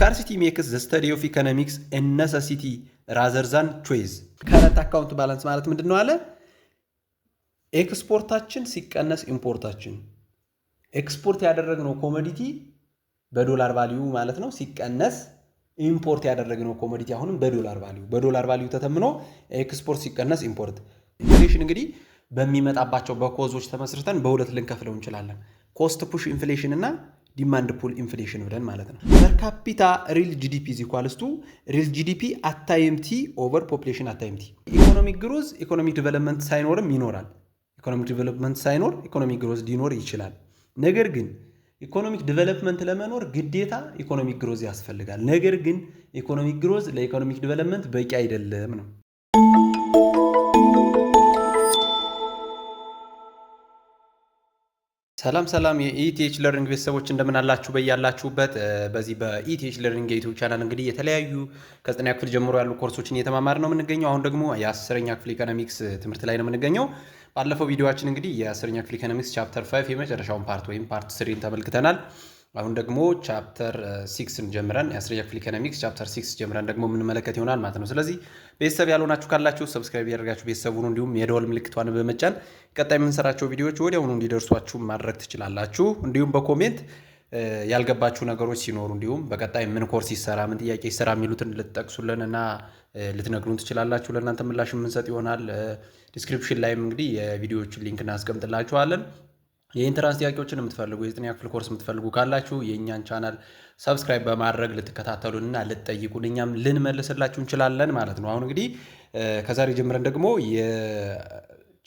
Scarcity makes the study of economics necessity rather than choice። Current account balance ማለት ምንድን ነው አለ? ኤክስፖርታችን ሲቀነስ import ኣችን፣ export ያደረግነው commodity በዶላር value ማለት ነው ሲቀነስ import ያደረግነው commodity አሁንም በዶላር value፣ በዶላር value ተተምኖ ኤክስፖርት ሲቀነስ import። Inflation እንግዲህ በሚመጣባቸው በ cause ኦች ተመስርተን በሁለት ልንከፍለው እንችላለን። Cost push inflation እና demand pull inflation ብለን ማለት ነው። Per capita real GDP is equals to real GDP at time t over population at time t። Economic growth economic development ሳይኖርም ይኖራል። Economic development ሳይኖር economic growth ሊኖር ይችላል። ነገር ግን economic development ለመኖር ግዴታ economic growth ያስፈልጋል። ነገር ግን economic growth ለ economic development በቂ አይደለም ነው። ሰላም ሰላም የ ETH Learning ቤተሰቦች፣ እንደምን አላችሁ? በያላችሁበት። በዚህ በ ETH Learning የ YouTube channel እንግዲህ የተለያዩ ከዘጠነኛ ክፍል ጀምሮ ያሉ ኮርሶችን እየተማማርን ነው የምንገኘው። አሁን ደግሞ የ10ኛ ክፍል ኢኮኖሚክስ ትምህርት ላይ ነው የምንገኘው። ባለፈው ቪዲዮአችን እንግዲህ የ10ኛ ክፍል economics chapter 5 የመጨረሻውን part ወይም part 3 ን ተመልክተናል። አሁን ደግሞ chapter 6 ን ጀምረን፣ የ10ኛ ክፍል economics chapter 6 ጀምረን ደግሞ የምንመለከት ይሆናል ማለት ነው። ስለዚህ ቤተሰብ ያልሆናችሁ ካላችሁ subscribe እያደረጋችሁ ቤተሰብ ሁኑ። እንዲሁም የደወል ምልክቷን በመጫን ቀጣይ የምንሰራቸው ቪዲዮዎች ወዲያውኑ እንዲደርሷችሁ ማድረግ ትችላላችሁ። እንዲሁም በ comment ያልገባችሁ ነገሮች ሲኖሩ፣ እንዲሁም በቀጣይ ምን ኮርስ ይሰራ፣ ምን ጥያቄ ይሰራ የሚሉትን ልትጠቅሱልን እና ልትነግሩን ትችላላችሁ። ለእናንተ ምላሽ የምንሰጥ ይሆናል። Description ላይም እንግዲህ የቪዲዮዎችን link እናስቀምጥላችኋለን። የ entrance ጥያቄዎችን የምትፈልጉ፣ የዘጠነኛ ክፍል ኮርስ የምትፈልጉ ካላችሁ የእኛን channel subscribe በማድረግ ልትከታተሉንና ልትጠይቁን እኛም ልንመልስላችሁ እንችላለን ማለት ነው። አሁን እንግዲህ ከዛሬ ጀምረን ደግሞ የ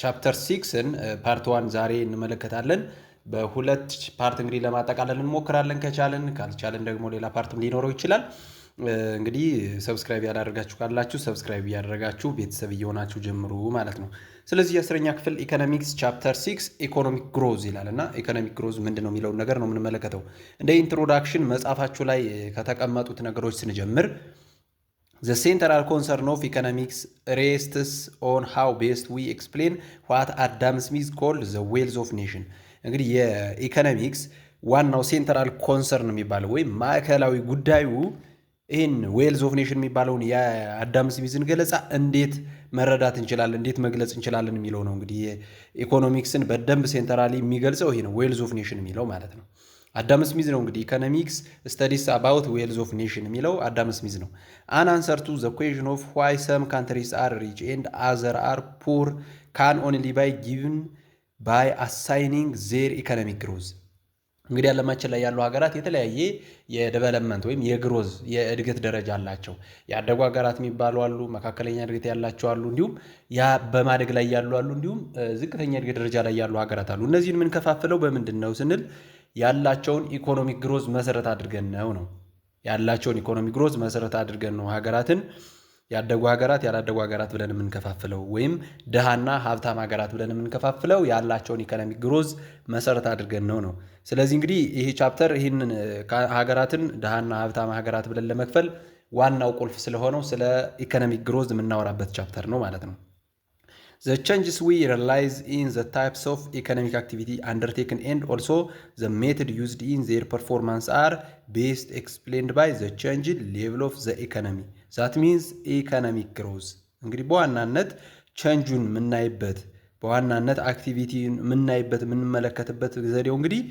chapter 6 ን part 1 ዛሬ እንመለከታለን። በሁለት part እንግዲህ ለማጠቃለል እንሞክራለን ከቻልን፣ ካልቻልን ደግሞ ሌላ part ም ሊኖረው ይችላል። እንግዲህ subscribe ያላደረጋችሁ ካላችሁ subscribe እያደረጋችሁ ቤተሰብ እየሆናችሁ ጀምሩ ማለት ነው። ስለዚህ የ10ኛ ክፍል economics chapter 6 economic growth ይላል እና economic growth ምንድን ነው የሚለውን ነገር ነው የምንመለከተው። እንደ introduction መጽሐፋችሁ ላይ ከተቀመጡት ነገሮች ስንጀምር፣ the central concern of economics rests on how best we explain what Adam Smith called the wealth of nation። እንግዲህ የኢኮኖሚክስ ዋናው central concern የሚባለው ወይም ማዕከላዊ ጉዳዩ ይህን wealth of nation የሚባለውን የአዳም ስሚዝን ገለጻ እንዴት መረዳት እንችላለን፣ እንዴት መግለጽ እንችላለን የሚለው ነው። እንግዲህ ኢኮኖሚክስን በደንብ centrally የሚገልጸው ይሄ ነው፣ wealth of nation የሚለው ማለት ነው። አዳም ስሚዝ ነው እንግዲህ economics studies about wealth of nation የሚለው አዳም ስሚዝ ነው። An answer to the question of why some countries are rich and other are poor can only be given by assigning their economic growth። እንግዲህ ዓለማችን ላይ ያሉ ሀገራት የተለያየ የ development ወይም የ growth የእድገት ደረጃ አላቸው። ያደጉ ሀገራት የሚባሉ አሉ፣ መካከለኛ እድገት ያላቸው አሉ፣ እንዲሁም ያ በማደግ ላይ ያሉ አሉ፣ እንዲሁም ዝቅተኛ እድገት ደረጃ ላይ ያሉ ሀገራት አሉ። እነዚህን የምንከፋፍለው በምንድን ነው ስንል ያላቸውን economic growth መሰረት አድርገን ነው። ያላቸውን economic growth መሰረት አድርገን ነው ሀገራትን ያደጉ ሀገራት፣ ያላደጉ ሀገራት ብለን የምንከፋፍለው ወይም ድሃና ሀብታም ሀገራት ብለን የምንከፋፍለው ያላቸውን economic growth መሰረት አድርገን ነው። ስለዚህ እንግዲህ ይሄ chapter ይህንን ሀገራትን ድሃና ሀብታም ሀገራት ብለን ለመክፈል ዋናው ቁልፍ ስለሆነው ስለ economic growth የምናወራበት chapter ነው ማለት ነው። The changes we realize in the types of economic activity undertaken and also the method used in their performance are best explained by the change level of the economy, that means economic growth። እንግዲህ በዋናነት change ኡን የምናይበት፣ በዋናነት activity የምናይበት፣ የምንመለከትበት ዘዴው እንግዲህ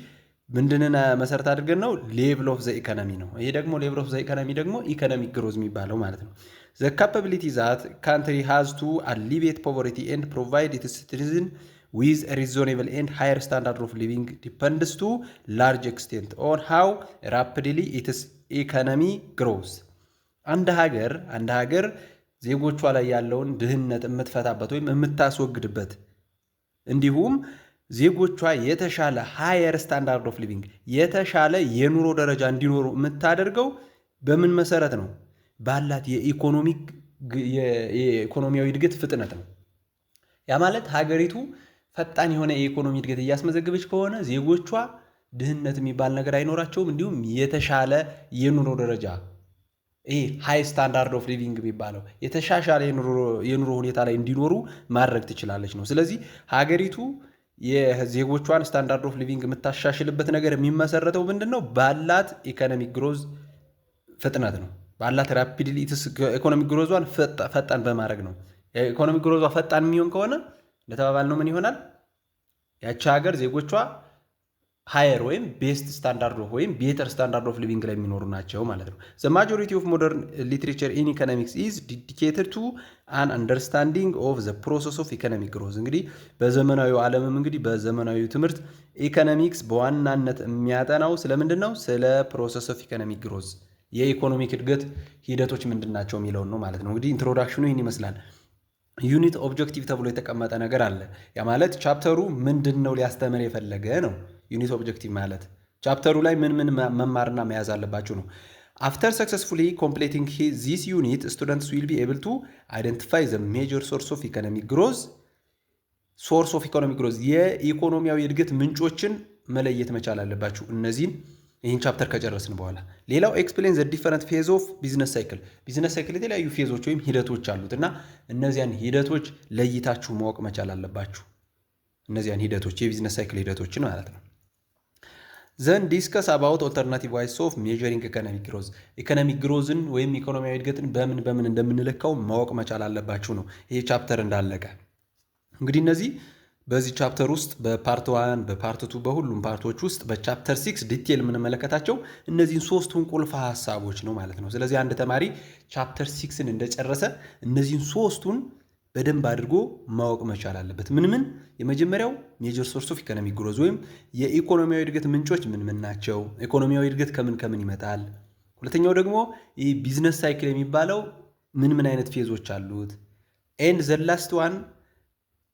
ምንድንን መሰረት አድርገን ነው? Level of the economy ነው። ይሄ ደግሞ level of the economy ደግሞ economic growth የሚባለው ማለት ነው። The capability that country has to alleviate poverty and provide its citizen with reasonable and higher standard of living depends to large extent on how rapidly its economy grows። አንድ ሀገር ዜጎቿ ላይ ያለውን ድህነት የምትፈታበት ወይም የምታስወግድበት፣ እንዲሁም ዜጎቿ የተሻለ higher standard of living፣ የተሻለ የኑሮ ደረጃ እንዲኖሩ የምታደርገው በምን መሰረት ነው? ባላት የኢኮኖሚያዊ እድገት ፍጥነት ነው። ያ ማለት ሀገሪቱ ፈጣን የሆነ የኢኮኖሚ እድገት እያስመዘገበች ከሆነ ዜጎቿ ድህነት የሚባል ነገር አይኖራቸውም። እንዲሁም የተሻለ የኑሮ ደረጃ፣ ይሄ high standard of living የሚባለው የተሻሻለ የኑሮ ሁኔታ ላይ እንዲኖሩ ማድረግ ትችላለች ነው። ስለዚህ ሀገሪቱ የዜጎቿን standard of living የምታሻሽልበት ነገር የሚመሰረተው ምንድን ነው? ባላት economic growth ፍጥነት ነው። ፍጥነት ነው። ባላት rapidly economic growth ኧን ፈጣን በማድረግ ነው። የ economic growth ኧ ፈጣን የሚሆን ከሆነ እንደተባባልነው ምን ይሆናል? ያቺ ሀገር ዜጎቿ higher ወይም best standard of ወይም better standard of living ላይ የሚኖሩ ናቸው ማለት ነው። The majority of modern literature in economics is dedicated to an understanding of the process of economic growth። እንግዲህ በዘመናዊው ዓለምም እንግዲህ በዘመናዊው ትምህርት ኢኮኖሚክስ በዋናነት የሚያጠናው ስለምንድን ነው? ስለ process of economic growth፣ የ economic እድገት ሂደቶች ምንድን ናቸው የሚለውን ነው ማለት ነው። እንግዲህ introduction ኑ ይህን ይመስላል። Unit objective ተብሎ የተቀመጠ ነገር አለ። ያ ማለት chapter ሩ ምንድን ነው ሊያስተምር የፈለገ ነው። Unit objective ማለት chapter ሩ ላይ ምን ምን መማርና መያዝ አለባችሁ ነው። After successfully completing this unit, students will be able to identify the major source of economic growth, source of economic growth፣ የኢኮኖሚያዊ እድገት ምንጮችን መለየት መቻል አለባችሁ። እነዚህን ይህን chapter ከጨረስን በኋላ ሌላው explain the different phase of business cycle። Business cycle የተለያዩ phase ኦች ወይም ሂደቶች አሉት እና እነዚያን ሂደቶች ለይታችሁ ማወቅ መቻል አለባችሁ። እነዚያን ሂደቶች፣ የ business cycle ሂደቶችን ማለት ነው። Then discuss about alternative ways of measuring economic growth። Economic growth ን ወይም ኢኮኖሚያዊ እድገትን በምን በምን እንደምንለካው ማወቅ መቻል አለባችሁ ነው ይሄ chapter እንዳለቀ። እንግዲህ እነዚህ በዚህ chapter ውስጥ በ part one፣ በ part two፣ በሁሉም part ኦች ውስጥ በ chapter 6 detail የምንመለከታቸው እነዚህን ሶስቱን ቁልፍ ሀሳቦች ነው ማለት ነው። ስለዚህ አንድ ተማሪ chapter 6 ን እንደጨረሰ እነዚህን ሶስቱን በደንብ አድርጎ ማወቅ መቻል አለበት። ምን ምን? የመጀመሪያው major source of economic growth ወይም የኢኮኖሚያዊ እድገት ምንጮች ምን ምን ናቸው? ኢኮኖሚያዊ እድገት ከምን ከምን ይመጣል? ሁለተኛው ደግሞ ይህ business cycle የሚባለው ምን ምን አይነት phase ኦች አሉት? And the last one,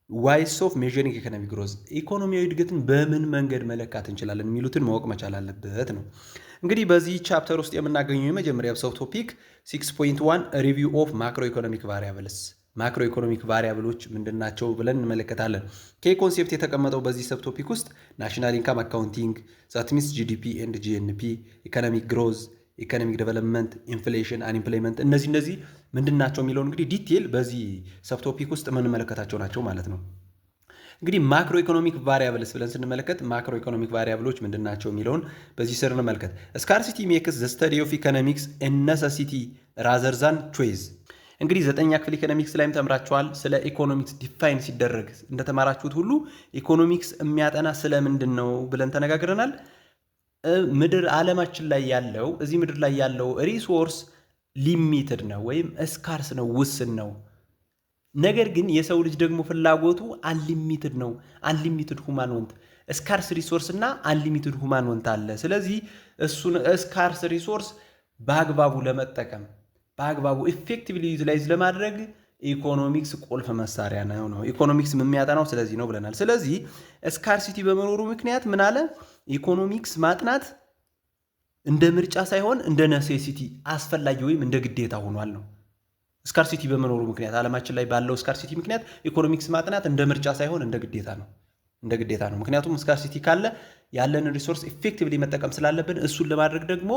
ways of measuring economic growth፣ ኢኮኖሚያዊ እድገትን በምን መንገድ መለካት እንችላለን የሚሉትን ማወቅ መቻል አለበት ነው። እንግዲህ በዚህ chapter ውስጥ የምናገኘው የመጀመሪያው sub topic 6.1 review of macroeconomic variables፣ macroeconomic variable ኦች ምንድናቸው ብለን እንመለከታለን። Key concept የተቀመጠው በዚህ sub topic ውስጥ national income accounting, that means GDP and GNP፣ economic growth፣ economic development፣ inflation፣ unemployment፣ እነዚህ ምንድን ናቸው የሚለውን እንግዲህ detail በዚህ sub topic ውስጥ የምንመለከታቸው ናቸው ማለት ነው። እንግዲህ macroeconomic variables ብለን ስንመለከት macroeconomic variable ኦች ምንድን ናቸው የሚለውን በዚህ ስር እንመልከት። Scarcity makes the study of economics necessity rather than choice። እንግዲህ ዘጠነኛ ክፍል ኢኮኖሚክስ ላይም ተምራችኋል። ስለ economics define ሲደረግ እንደተማራችሁት ሁሉ ኢኮኖሚክስ የሚያጠና ስለ ምንድን ነው ብለን ተነጋግረናል። ምድር ዓለማችን ላይ ያለው፣ እዚህ ምድር ላይ ያለው resource limited ነው ወይም scarce ነው፣ ውስን ነው። ነገር ግን የሰው ልጅ ደግሞ ፍላጎቱ unlimited ነው። Unlimited human want፣ scarce resource እና unlimited human want አለ። ስለዚህ እሱን scarce resource በአግባቡ ለመጠቀም፣ በአግባቡ effectively utilize ለማድረግ ኢኮኖሚክስ ቁልፍ መሳሪያ ነው። ኢኮኖሚክስ የሚያጠናው ስለዚህ ነው ብለናል። ስለዚህ scarcity በመኖሩ ምክንያት ምን አለ? ኢኮኖሚክስ ማጥናት እንደ ምርጫ ሳይሆን እንደ necessity፣ አስፈላጊ ወይም እንደ ግዴታ ሆኗል ነው። Scarcity በመኖሩ ምክንያት፣ ዓለማችን ላይ ባለው scarcity ምክንያት ኢኮኖሚክስ ማጥናት እንደ ምርጫ ሳይሆን እንደ ግዴታ ነው፣ እንደ ግዴታ ነው። ምክንያቱም scarcity ካለ ያለንን resource effectively መጠቀም ስላለብን እሱን ለማድረግ ደግሞ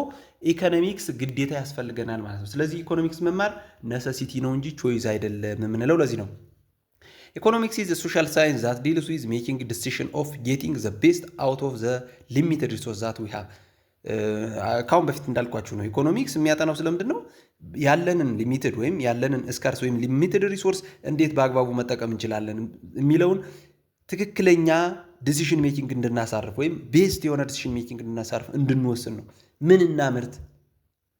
ኢኮኖሚክስ ግዴታ ያስፈልገናል ማለት ነው። ስለዚህ ኢኮኖሚክስ መማር necessity ነው እንጂ choice አይደለም የምንለው ለዚህ ነው። Economics is social science that deals with making decision of getting the best out of the limited resource that we have። ካሁን በፊት እንዳልኳችሁ ነው። ኢኮኖሚክስ የሚያጠናው ስለምንድን ነው? ያለንን limited ወይም ያለንን scarce ወይም limited resource እንዴት በአግባቡ መጠቀም እንችላለን የሚለውን ትክክለኛ decision making እንድናሳርፍ ወይም best የሆነ decision making እንድናሳርፍ፣ እንድንወስን ነው። ምን እናምርት፣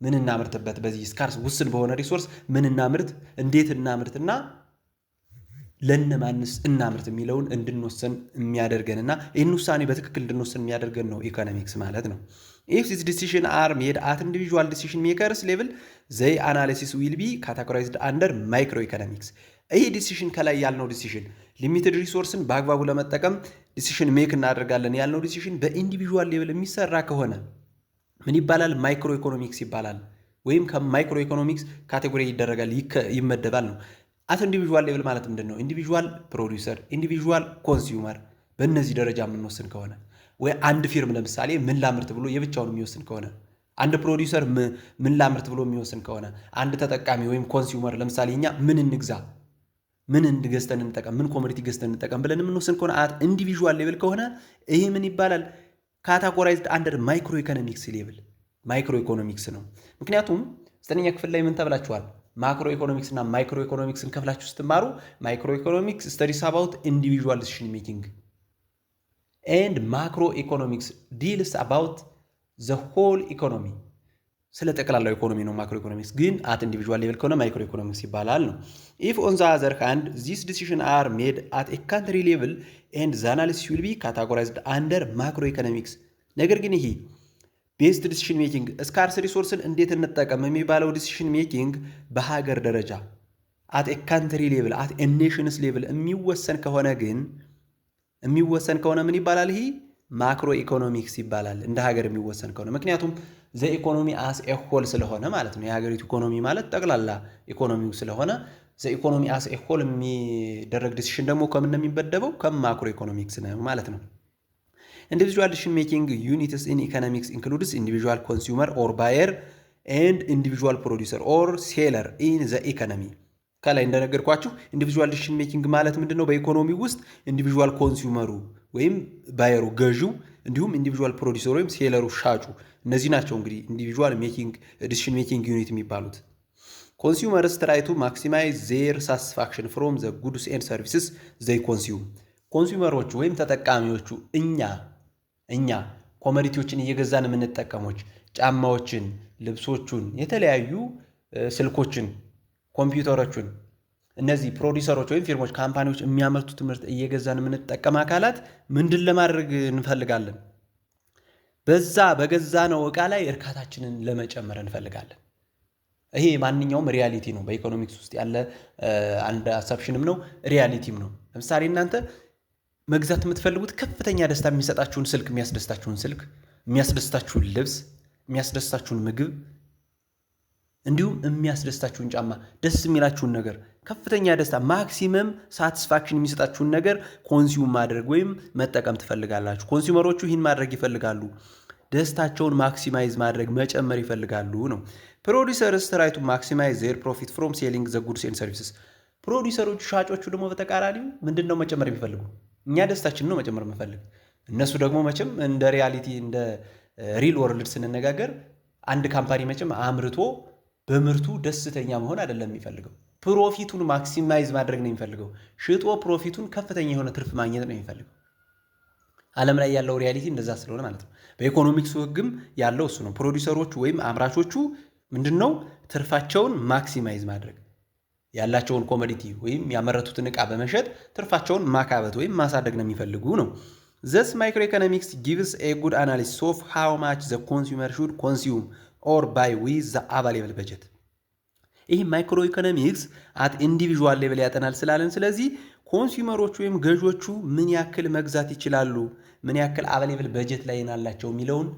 ምን እናምርትበት፣ በዚህ scarce ውስን በሆነ resource ምን እናምርት፣ እንዴት እናምርትና ለነማንስ እናምርት የሚለውን እንድንወስን የሚያደርገን እና ይህን ውሳኔ በትክክል እንድንወስን የሚያደርገን ነው ኢኮኖሚክስ ማለት ነው። If this decision are made at individual decision makers level, the analysis will be categorized under microeconomics። ይህ decision፣ ከላይ ያልነው decision፣ limited resource ን በአግባቡ ለመጠቀም decision make እናደርጋለን ያልነው decision በ individual level የሚሰራ ከሆነ ምን ይባላል? Microeconomics ይባላል። ወይም ከ microeconomics category ይደረጋል፣ ይመደባል ነው። At individual level ማለት ምንድን ነው? Individual producer፣ individual consumer፣ በእነዚህ ደረጃ የምንወስን ከሆነ ወይ አንድ firm ለምሳሌ ምን ላምርት ብሎ የብቻውን የሚወስን ከሆነ፣ አንድ ፕሮዲውሰር ምን ላምርት ብሎ የሚወስን ከሆነ፣ አንድ ተጠቃሚ ወይም consumer ለምሳሌ እኛ ምን እንግዛ፣ ምን ገዝተን እንጠቀም፣ ምን commodity ገዝተን እንጠቀም ብለን የምንወስን ከሆነ፣ at individual level ከሆነ ይሄ ምን ይባላል? Categorized under microeconomics level። Microeconomics ነው። ምክንያቱም ዘጠነኛ ክፍል ላይ ምን ተብላችኋል? Macroeconomics እና microeconomics ን ከፍላችሁ ስትማሩ microeconomics studies about individual decision making and macroeconomics deals about the whole economy፣ ስለ ጠቅላላው ኢኮኖሚ ነው። Macroeconomics ግን at individual level ከሆነ microeconomics ይባላል ነው። If, on the other hand, these decision are made at a country level and the analysis will be categorized under macroeconomics። ነገር ግን ይሄ best decision making፣ scarce resource ን እንዴት እንጠቀም የሚባለው decision making በሀገር ደረጃ at a country level, at a nations level የሚወሰን ከሆነ ምን ይባላል? ይሄ macroeconomics ይባላል። እንደ ሀገር የሚወሰን ከሆነ፣ ምክንያቱም the economy as a whole ስለሆነ ማለት ነው። የሀገሪቱ ኢኮኖሚ ማለት ጠቅላላ ኢኮኖሚው ስለሆነ the economy as a whole የሚደረግ decision ደግሞ ከምን ነው የሚመደበው? ከ macroeconomics ነው ማለት ነው። Individual decision making units in economics includes individual consumer or buyer and individual producer or seller in the economy። ከላይ እንደነገርኳችሁ individual decision making ማለት ምንድን ነው? በኢኮኖሚ ውስጥ individual consumer ኡ ወይም buyer ኡ ገዢው፣ እንዲሁም individual producer ወይም seller ኡ ሻጩ፣ እነዚህ ናቸው እንግዲህ individual making decision making unit የሚባሉት። Consumers try to maximize their satisfaction from the goods and services they consume። Consumer ኦቹ ወይም ተጠቃሚዎቹ፣ እኛ commodity ዎችን እየገዛን የምንጠቀሞች፣ ጫማዎችን፣ ልብሶቹን፣ የተለያዩ ስልኮችን፣ ኮምፒውተሮችን፣ እነዚህ ፕሮዲሰሮች ወይም firm ኦች፣ company ዎች የሚያመርቱት ምርት እየገዛን የምንጠቀም አካላት ምንድን ለማድረግ እንፈልጋለን? በዛ በገዛነው እቃ ላይ እርካታችንን ለመጨመር እንፈልጋለን። ይሄ ማንኛውም reality ነው። በኢኮኖሚክስ ውስጥ ያለ አንድ assumption ም ነው፣ reality ም ነው። ለምሳሌ እናንተ መግዛት የምትፈልጉት ከፍተኛ ደስታ የሚሰጣችሁን ስልክ፣ የሚያስደስታችሁን ስልክ፣ የሚያስደስታችሁን ልብስ፣ የሚያስደስታችሁን ምግብ፣ እንዲሁም የሚያስደስታችሁን ጫማ፣ ደስ የሚላችሁን ነገር፣ ከፍተኛ ደስታ maximum satisfaction የሚሰጣችሁን ነገር consume ማድረግ ወይም መጠቀም ትፈልጋላችሁ። Consumer ኦቹ ይህን ማድረግ ይፈልጋሉ። ደስታቸውን maximize ማድረግ፣ መጨመር ይፈልጋሉ ነው። Producers try to maximize their profit from selling the goods and services። Producer ኦቹ፣ ሻጮቹ ደግሞ በተቃራኒው ምንድን ነው መጨመር የሚፈልጉ? እኛ ደስታችን ነው መጨመር የምንፈልግ። እነሱ ደግሞ መቼም እንደ reality፣ እንደ real world ስንነጋገር አንድ company መቼም አምርቶ በምርቱ ደስተኛ መሆን አይደለም የሚፈልገው፣ profit ኡን maximize ማድረግ ነው የሚፈልገው። ሽጦ profit ኡን ከፍተኛ የሆነ ትርፍ ማግኘት ነው የሚፈልገው። ዓለም ላይ ያለው reality እንደዛ ስለሆነ ማለት ነው። በኢኮኖሚክሱ ሕግም ያለው እሱ ነው። ፕሮዲሰሮቹ ወይም አምራቾቹ ምንድን ነው ትርፋቸውን maximize ማድረግ፣ ያላቸውን commodity ወይም ያመረቱትን ዕቃ በመሸጥ ትርፋቸውን ማካበት ወይም ማሳደግ ነው የሚፈልጉ ነው። Thus, microeconomics gives a good analysis of how much the consumer should consume or buy with the available budget። ይህ microeconomics at individual level ያጠናል ስላለን፣ ስለዚህ consumer ኦቹ ወይም ገዦቹ ምን ያክል መግዛት ይችላሉ፣ ምን ያክል available budget line አላቸው የሚለውን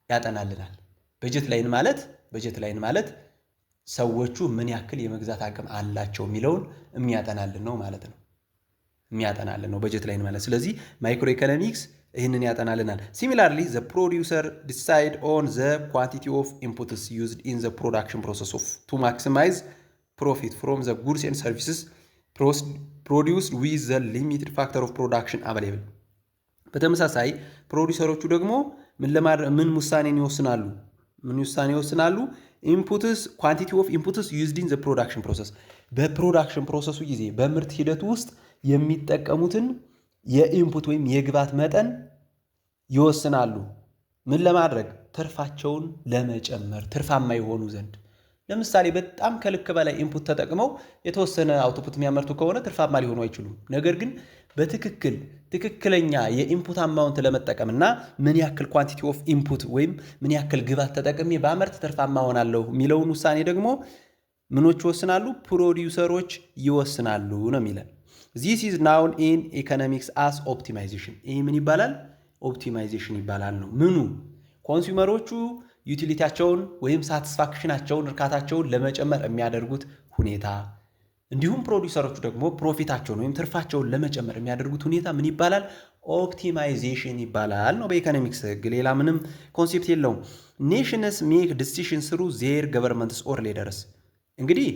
ያጠናልናል። Budget line ማለት ሰዎቹ ምን ያክል የመግዛት አቅም አላቸው የሚለውን የሚያጠናልን ነው ማለት ነው። የሚያጠናልን ነው budget line ማለት። ስለዚህ microeconomics ይህንን ያጠናልናል። Similarly, the producer decide on the quantity of inputs used in the production process of to maximize profit from the goods and services produced with the limited factor of production available። በተመሳሳይ ፕሮዲሰሮቹ ደግሞ ምን ውሳኔን ይወስናሉ? ምን ውሳኔ ይወስናሉ? Inputs, quantity of inputs used in the production process፣ በ production process ኡ ጊዜ በምርት ሂደቱ ውስጥ የሚጠቀሙትን የ input ወይም የግብዓት መጠን ይወስናሉ። ምን ለማድረግ? ትርፋቸውን ለመጨመር፣ ትርፋማ የሆኑ ዘንድ። ለምሳሌ በጣም ከልክ በላይ input ተጠቅመው የተወሰነ output የሚያመርቱ ከሆነ ትርፋማ ሊሆኑ አይችሉም። ነገር ግን በትክክል ትክክለኛ የ input amount ለመጠቀም እና ምን ያክል quantity of input ወይም ምን ያክል ግብዓት ተጠቅሜ ባመርት ትርፋማ እሆናለሁ የሚለውን ውሳኔ ደግሞ ምኖች ይወስናሉ? ፕሮዲውሰሮች ይወስናሉ ነው የሚለን። This is known in economics as optimization። ይህ ምን ይባላል? Optimization ይባላል ነው። ምኑ consumer ኦቹ utility ያቸውን ወይም satisfaction ኣቸውን፣ እርካታቸውን ለመጨመር የሚያደርጉት ሁኔታ፣ እንዲሁም ፕሮዲውሰሮቹ ደግሞ profit ኣቸውን ወይም ትርፋቸውን ለመጨመር የሚያደርጉት ሁኔታ ምን ይባላል? Optimization ይባላል ነው በኢኮኖሚክስ ህግ። ሌላ ምንም concept የለውም። Nations make decision through their governments or leaders። እንግዲህ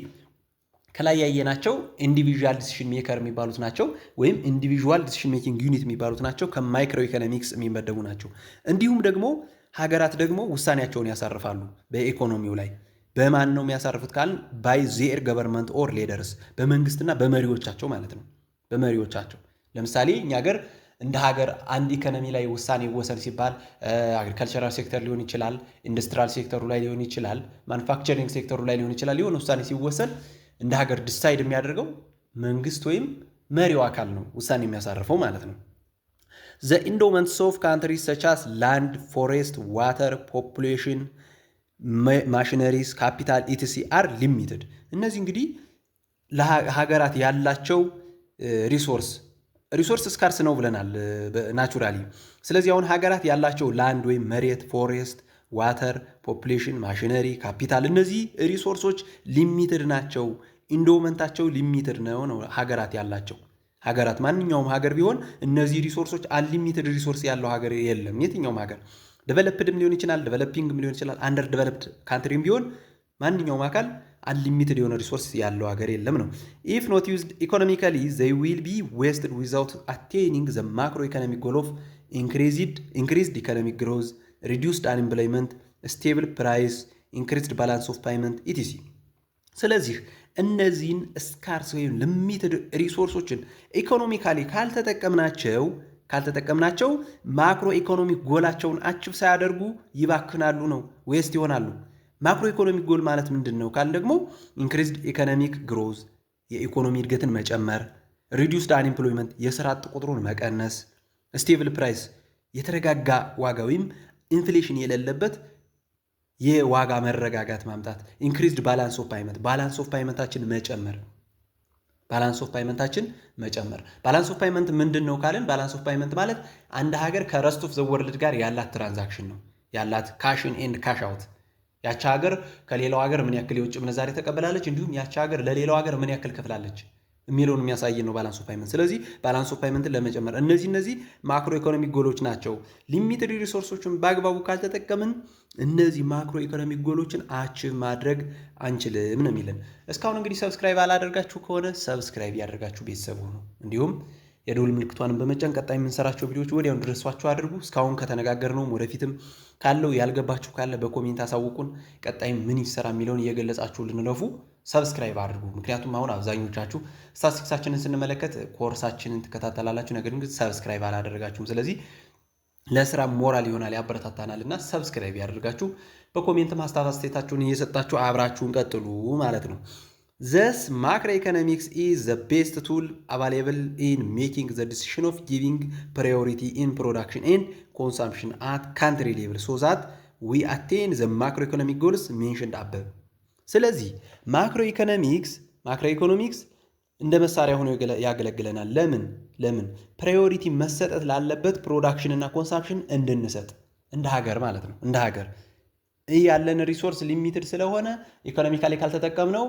ከላይ ያየናቸው individual decision maker የሚባሉት ናቸው፣ ወይም individual decision making unit የሚባሉት ናቸው። ከ microeconomics የሚመደቡ ናቸው። እንዲሁም ደግሞ ሀገራት ደግሞ ውሳኔያቸውን ያሳርፋሉ በኢኮኖሚው ላይ። በማን ነው የሚያሳርፉት ካልን by their government or leaders፣ በመንግስትና በመሪዎቻቸው ማለት ነው። በመሪዎቻቸው። ለምሳሌ እኛ ሀገር እንደ ሀገር አንድ ኢኮኖሚ ላይ ውሳኔ ይወሰን ሲባል agricultural sector ሊሆን ይችላል፣ industrial sector ኡ ላይ ሊሆን ይችላል፣ manufacturing sector ኡ ላይ ሊሆን ይችላል። የሆነ ውሳኔ ሲወሰን እንደ ሀገር decide የሚያደርገው መንግስት ወይም መሪው አካል ነው ውሳኔ የሚያሳርፈው ማለት ነው። The endowments of countries such as land, forest, water, population, machineries, capital, etc are limited። እነዚህ እንግዲህ ለሀገራት ያላቸው resource scarce ነው ብለናል naturally። ስለዚህ አሁን ሀገራት ያላቸው land ወይም መሬት፣ forest፣ water፣ population፣ machinery፣ capital እነዚህ resource ኦች limited ናቸው። Endowment ኣቸው limited ነው ሀገራት ያላቸው። ሀገራት ማንኛውም ሀገር ቢሆን እነዚህ resource ኦች unlimited resource ያለው ሀገር የለም። የትኛውም ሀገር developed ም ሊሆን ይችላል፣ developing ም ሊሆን ይችላል፣ underdeveloped country ም ቢሆን ማንኛውም አካል unlimited የሆነ resource ያለው ሀገር የለም ነው። If not used economically, they will be wasted without attaining the macroeconomic goal of increased economic growth, reduced unemployment, stable price, increased balance of payment, etc። ስለዚህ እነዚህን scarce ወይም limited resource ኦችን economically ካልተጠቀምናቸው macroeconomic goal ኣቸውን achieve ሳያደርጉ ይባክናሉ ነው፣ waste ይሆናሉ። Macroeconomic goal ማለት ምንድን ነው ካልን ደግሞ increased economic growth የኢኮኖሚ እድገትን መጨመር፣ reduced unemployment የስራ አጥ ቁጥሩን መቀነስ፣ stable price የተረጋጋ ዋጋ ወይም inflation የሌለበት የዋጋ መረጋጋት ማምጣት፣ increased balance of payment balance of payment ኣችን መጨመር፣ balance of payment ኣችን መጨመር። Balance of payment ምንድን ነው ካልን balance of payment ማለት አንድ ሀገር ከ rest of the world ጋር ያላት transaction ነው፣ ያላት cash in and cash out። ያቺ ሀገር ከሌላው ሀገር ምን ያክል የውጭ ምንዛሬ ተቀበላለች፣ እንዲሁም ያቺ ሀገር ለሌላው ሀገር ምን ያክል ከፍላለች የሚለውን የሚያሳይ ነው balance of payment። ስለዚህ balance of payment ን ለመጨመር እነዚህ macroeconomic goal ኦች ናቸው። Limited resource ኦችን በአግባቡ ካልተጠቀምን እነዚህ macroeconomic goal ኦችን achieve ማድረግ አንችልም ነው የሚለን። እስካሁን እንግዲህ subscribe አላደረጋችሁ ከሆነ subscribe እያደረጋችሁ ቤተሰብ ሁኑ። እንዲሁም የደወል ምልክቷንም በመጫን ቀጣይ የምንሰራቸው ቪዲዮዎች ወዲያው እንዲደርሷችሁ አድርጉ። እስካሁን ከተነጋገርነውም ወደፊትም ካለው ያልገባችሁ ካለ በ comment አሳውቁን። ቀጣይ ምን ይሰራ የሚለውን እየገለጻችሁልን እለፉ። Subscribe አድርጉ። ምክንያቱም አሁን አብዛኞቻችሁ ስታቲስቲክሳችንን ስንመለከት ኮርሳችንን ትከታተላላችሁ፣ ነገር ግን subscribe አላደረጋችሁም። ስለዚህ ለስራ ሞራል ይሆናል፣ ያበረታታናል እና subscribe እያደረጋችሁ በ comment ም ሀሳብ አስተያየታችሁን እየሰጣችሁ አብራችሁን ቀጥሉ ማለት ነው። Thus, macroeconomics is the best tool available in making the decision of giving priority in production and consumption at country level so that we attain the macroeconomic goals mentioned above። ስለዚህ macroeconomics እንደ መሳሪያ ሆኖ ያገለግለናል። ለምን priority መሰጠት ላለበት production እና consumption እንድንሰጥ እንደ ሀገር ማለት ነው። እንደ ሀገር ይህ ያለን resource limited ስለሆነ economically ካልተጠቀምነው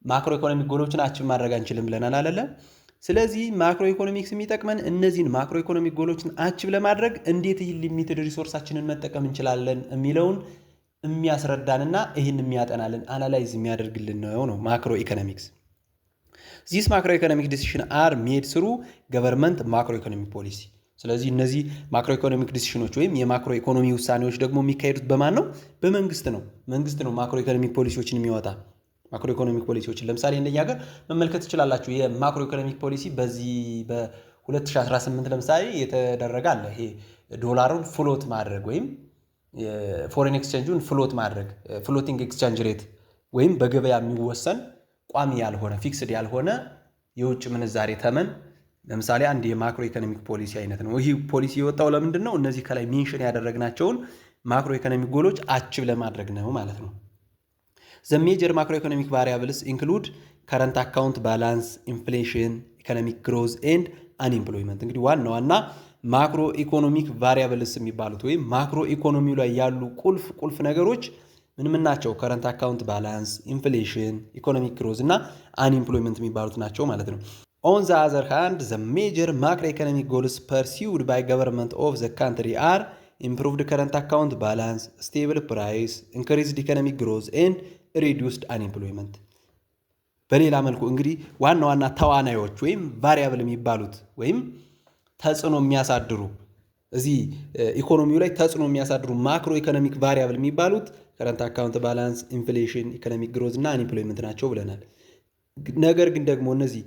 macroeconomic goal ኦችን achieve ማድረግ አንችልም ብለናል አለ። ስለዚህ macroeconomics የሚጠቅመን እነዚህን macroeconomic goal ኦችን achieve ለማድረግ እንዴት ይህን limited resource ኣችንን መጠቀም እንችላለን የሚለውን የሚያስረዳንና ይህን የሚያጠናልን analyze የሚያደርግልን ነው macroeconomics። These macroeconomic decision are made through government macroeconomic policy። ስለዚህ እነዚህ macroeconomic decision ኦች ወይም የማክሮ ኢኮኖሚ ውሳኔዎች ደግሞ የሚካሄዱት በማን ነው? በመንግስት ነው። መንግስት ነው macroeconomic ፖሊሲዎችን የሚያወጣ። Macroeconomic ፖሊሲዎችን ለምሳሌ እንደኛ ሀገር መመልከት ትችላላችሁ። የ macroeconomic policy በዚህ በ2018 ለምሳሌ የተደረገ አለ። ይሄ ዶላሩን float ማድረግ ወይም foreign exchange ኡን float ማድረግ፣ floating exchange rate ወይም በገበያ የሚወሰን ቋሚ ያልሆነ፣ fixed ያልሆነ የውጭ ምንዛሬ ተመን ለምሳሌ አንድ የ macroeconomic policy አይነት ነው። ይህ ፖሊሲ የወጣው ለምንድን ነው? እነዚህ ከላይ mention ያደረግናቸውን macroeconomic goal ኦች achieve ለማድረግ ነው ማለት ነው። The major macroeconomic variables include current account balance፣ inflation፣ economic growth and unemployment። እንግዲህ ዋና ዋና macroeconomic variables የሚባሉት ወይም ማክሮ ኢኮኖሚው ላይ ያሉ ቁልፍ ቁልፍ ነገሮች ምን ምን ናቸው? Current account balance፣ inflation፣ economic growth እና unemployment የሚባሉት ናቸው ማለት ነው። On the other hand, the major macroeconomic goals pursued by government of the country are improved current account balance፣ stable price፣ increased economic growth and reduced unemployment። በሌላ መልኩ እንግዲህ ዋና ዋና ተዋናዮች ወይም variable የሚባሉት ወይም ተጽዕኖ የሚያሳድሩ እዚህ ኢኮኖሚው ላይ ተጽዕኖ የሚያሳድሩ macroeconomic variable የሚባሉት current account balance፣ inflation፣ economic growth እና unemployment ናቸው ብለናል። ነገር ግን ደግሞ እነዚህ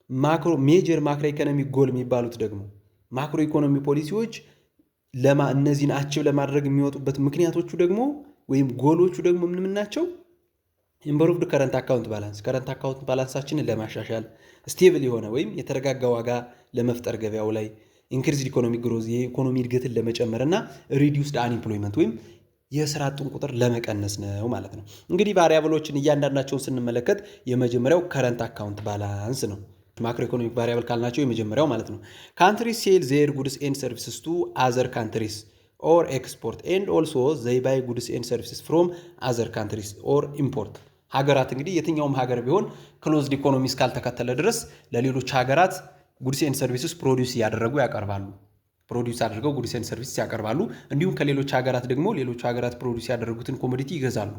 macro major macroeconomic goal የሚባሉት ደግሞ macro economy ፖሊሲዎች ለማ እነዚህን achieve ለማድረግ የሚወጡበት ምክንያቶቹ ደግሞ ወይም ጎሎቹ ደግሞ ምን ምን ናቸው? Improved current account balance፣ current account balance ኣችንን ለማሻሻል፣ stable የሆነ ወይም የተረጋጋ ዋጋ ለመፍጠር ገበያው ላይ፣ increased economic growth የኢኮኖሚ እድገትን ለመጨመር እና reduced unemployment ወይም የስራ አጡን ቁጥር ለመቀነስ ነው ማለት ነው። እንግዲህ variable ኦችን እያንዳንዳቸውን ስንመለከት የመጀመሪያው current account balance ነው። Macroeconomic variable ካልናቸው የመጀመሪያው ማለት ነው። Countries sell their goods and services to other countries or export, and also they buy goods and services from other countries or import። ሀገራት እንግዲህ የትኛውም ሀገር ቢሆን closed economy እስካልተከተለ ድረስ ለሌሎች ሀገራት goods and services produce እያደረጉ ያቀርባሉ። Produce አድርገው goods and services ያቀርባሉ። እንዲሁም ከሌሎች ሀገራት ደግሞ ሌሎች ሀገራት produce ያደረጉትን commodity ይገዛሉ።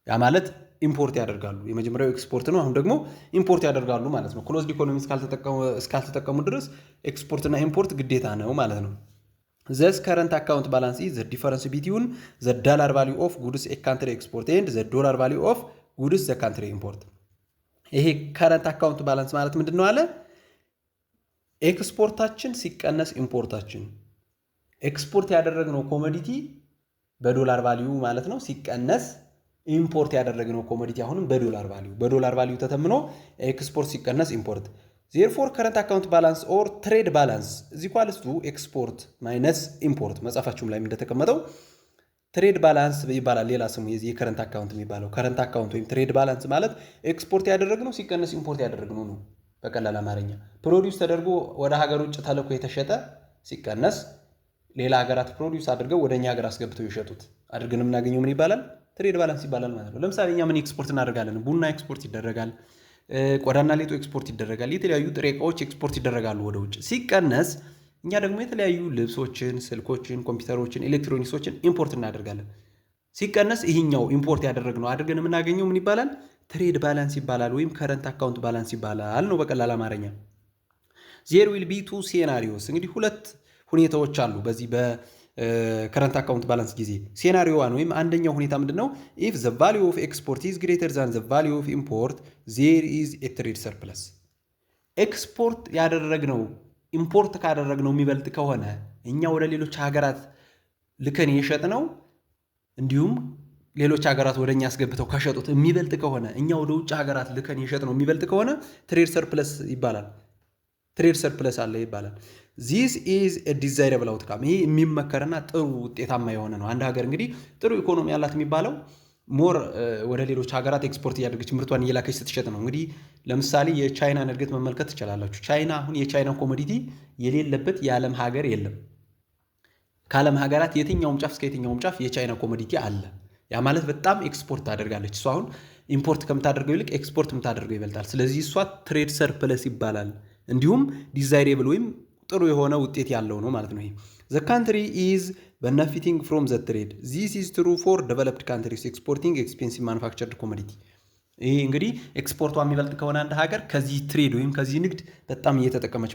ያ ማለት import ያደርጋሉ። የመጀመሪያው ኤክስፖርት ነው። አሁን ደግሞ import ያደርጋሉ ማለት ነው። Closed economy እስካልተጠቀሙ ድረስ ኤክስፖርት እና import ግዴታ ነው ማለት ነው። Thus, current account balance is the difference between the dollar value of goods a country export and the dollar value of goods the country import። ይሄ current account balance ማለት ምንድን ነው አለ? ኤክስፖርታችን ሲቀነስ import ኣችን፣ ኤክስፖርት ያደረግነው commodity በ dollar value ማለት ነው፣ ሲቀነስ import ያደረግነው commodity አሁንም በ dollar value፣ በ dollar value ተተምኖ ኤክስፖርት ሲቀነስ import። Therefore, current account balance or trade balance is equals to export minus import። መጽሐፋችሁም ላይ እንደተቀመጠው trade balance ይባላል። ሌላ ስሙ የዚህ የ current account የሚባለው current account ወይም trade balance ማለት ኤክስፖርት ያደረግነው ሲቀነስ import ያደረግነው ነው። በቀላል አማርኛ produce ተደርጎ ወደ ሀገር ውጭ ተልኮ የተሸጠ ሲቀነስ ሌላ ሀገራት produce አድርገው ወደ እኛ ሀገር አስገብተው የሸጡት አድርገን የምናገኘው ምን ይባላል? Trade balance ይባላል ማለት ነው። ለምሳሌ እኛ ምን ኤክስፖርት እናደርጋለን? ቡና ኤክስፖርት ይደረጋል፣ ቆዳና ሌጦ ኤክስፖርት ይደረጋል፣ የተለያዩ ጥሬ እቃዎች ኤክስፖርት ይደረጋሉ ወደ ውጭ። ሲቀነስ እኛ ደግሞ የተለያዩ ልብሶችን፣ ስልኮችን፣ ኮምፒውተሮችን፣ ኤሌክትሮኒክሶችን import እናደርጋለን። ሲቀነስ ይህኛው import ያደረግነው አድርገን የምናገኘው ምን ይባላል? Trade balance ይባላል ወይም current account balance ይባላል ነው በቀላል አማርኛ። There will be two scenarios። እንግዲህ ሁለት ሁኔታዎች አሉ በዚህ በ current account balance ጊዜ። Scenario one ወይም አንደኛው ሁኔታ ምንድን ነው? If the value of export is greater than the value of import, there is a trade surplus። ኤክስፖርት ያደረግነው import ካደረግነው የሚበልጥ ከሆነ፣ እኛ ወደ ሌሎች ሀገራት ልከን የሸጥነው እንዲሁም ሌሎች ሀገራት ወደ እኛ አስገብተው ከሸጡት የሚበልጥ ከሆነ፣ እኛ ወደ ውጭ ሀገራት ልከን የሸጥነው የሚበልጥ ከሆነ trade surplus ይባላል። Trade surplus አለ ይባላል። This is desirable outcome። ይሄ የሚመከርና ጥሩ ውጤታማ የሆነ ነው። አንድ ሀገር እንግዲህ ጥሩ ኢኮኖሚ ያላት የሚባለው more ወደ ሌሎች ሀገራት ኤክስፖርት እያደረገች ምርቷን እየላከች ስትሸጥ ነው። እንግዲህ ለምሳሌ የቻይናን እድገት መመልከት ትችላላችሁ። ቻይና አሁን የቻይና commodity የሌለበት የዓለም ሀገር የለም። ከዓለም ሀገራት የትኛውም ጫፍ እስከ የትኛውም ጫፍ የቻይና commodity አለ። ያ ማለት በጣም ኤክስፖርት ታደርጋለች። እሷ አሁን import ከምታደርገው ይልቅ ኤክስፖርት የምታደርገው ይበልጣል። ስለዚህ እሷ trade surplus ይባላል። እንዲሁም desirable ወይም ጥሩ የሆነ ውጤት ያለው ነው ማለት ነው። ይሄ the country is benefiting from the trade. This is true for developed countries exporting expensive manufactured commodity። ይህ እንግዲህ ኤክስፖርቷ የሚበልጥ ከሆነ አንድ ሀገር ከዚህ trade ወይም ከዚህ ንግድ በጣም እየተጠቀመች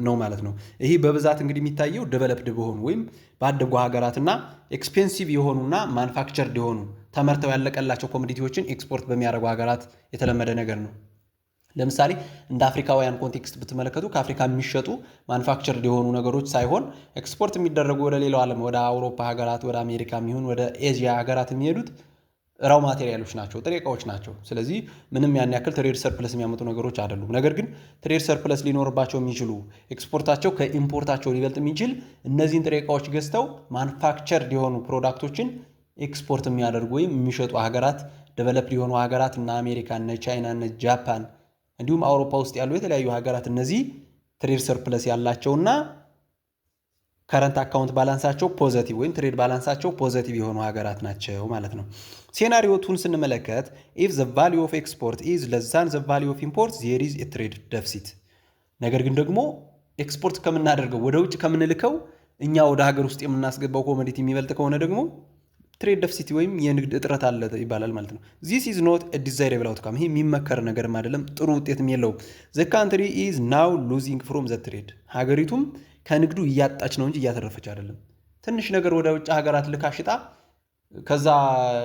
ነው ማለት ነው። ይህ በብዛት እንግዲህ የሚታየው developed በሆኑ ወይም ባደጉ ሀገራትና expensive የሆኑና manufactured የሆኑ፣ ተመርተው ያለቀላቸው commodity ዎችን export በሚያደርጉ ሀገራት የተለመደ ነገር ነው። ለምሳሌ እንደ አፍሪካውያን context ብትመለከቱ ከአፍሪካ የሚሸጡ manufactured የሆኑ ነገሮች ሳይሆን ኤክስፖርት የሚደረጉ ወደ ሌላው ዓለም፣ ወደ አውሮፓ ሀገራት፣ ወደ አሜሪካ የሚሆን ወደ ኤዥያ ሀገራት የሚሄዱት raw material ኦች ናቸው፣ ጥሬ እቃዎች ናቸው። ስለዚህ ምንም ያን ያክል trade surplus የሚያመጡ ነገሮች አይደሉም። ነገር ግን trade surplus ሊኖርባቸው የሚችሉ፣ export ኣቸው ከ import ኣቸው ሊበልጥ የሚችል፣ እነዚህን ጥሬ እቃዎች ገዝተው manufactured የሆኑ product ኦችን export የሚያደርጉ ወይም የሚሸጡ ሀገራት፣ developed የሆኑ ሀገራት እነ አሜሪካ፣ እነ ቻይና፣ እነ ጃፓን እንዲሁም አውሮፓ ውስጥ ያሉ የተለያዩ ሀገራት፣ እነዚህ trade surplus ያላቸውና current account balance ኣቸው positive ወይም trade balance ኣቸው positive የሆኑ ሀገራት ናቸው ማለት ነው። Scenario two ን ስንመለከት if the value of export is less than the value of import, there is trade deficit። ነገር ግን ደግሞ ኤክስፖርት ከምናደርገው፣ ወደ ውጭ ከምንልከው እኛ ወደ ሀገር ውስጥ የምናስገባው commodity የሚበልጥ ከሆነ ደግሞ trade deficit ወይም የንግድ እጥረት አለ ይባላል ማለት ነው። This is not desirable outcome። ይሄ የሚመከር ነገርም አይደለም፣ ጥሩ ውጤትም የለውም። The country is now losing from the trade። ሀገሪቱም ከንግዱ እያጣች ነው እንጂ እያተረፈች አይደለም። ትንሽ ነገር ወደ ውጭ ሀገራት ልካ ሽጣ ከዛ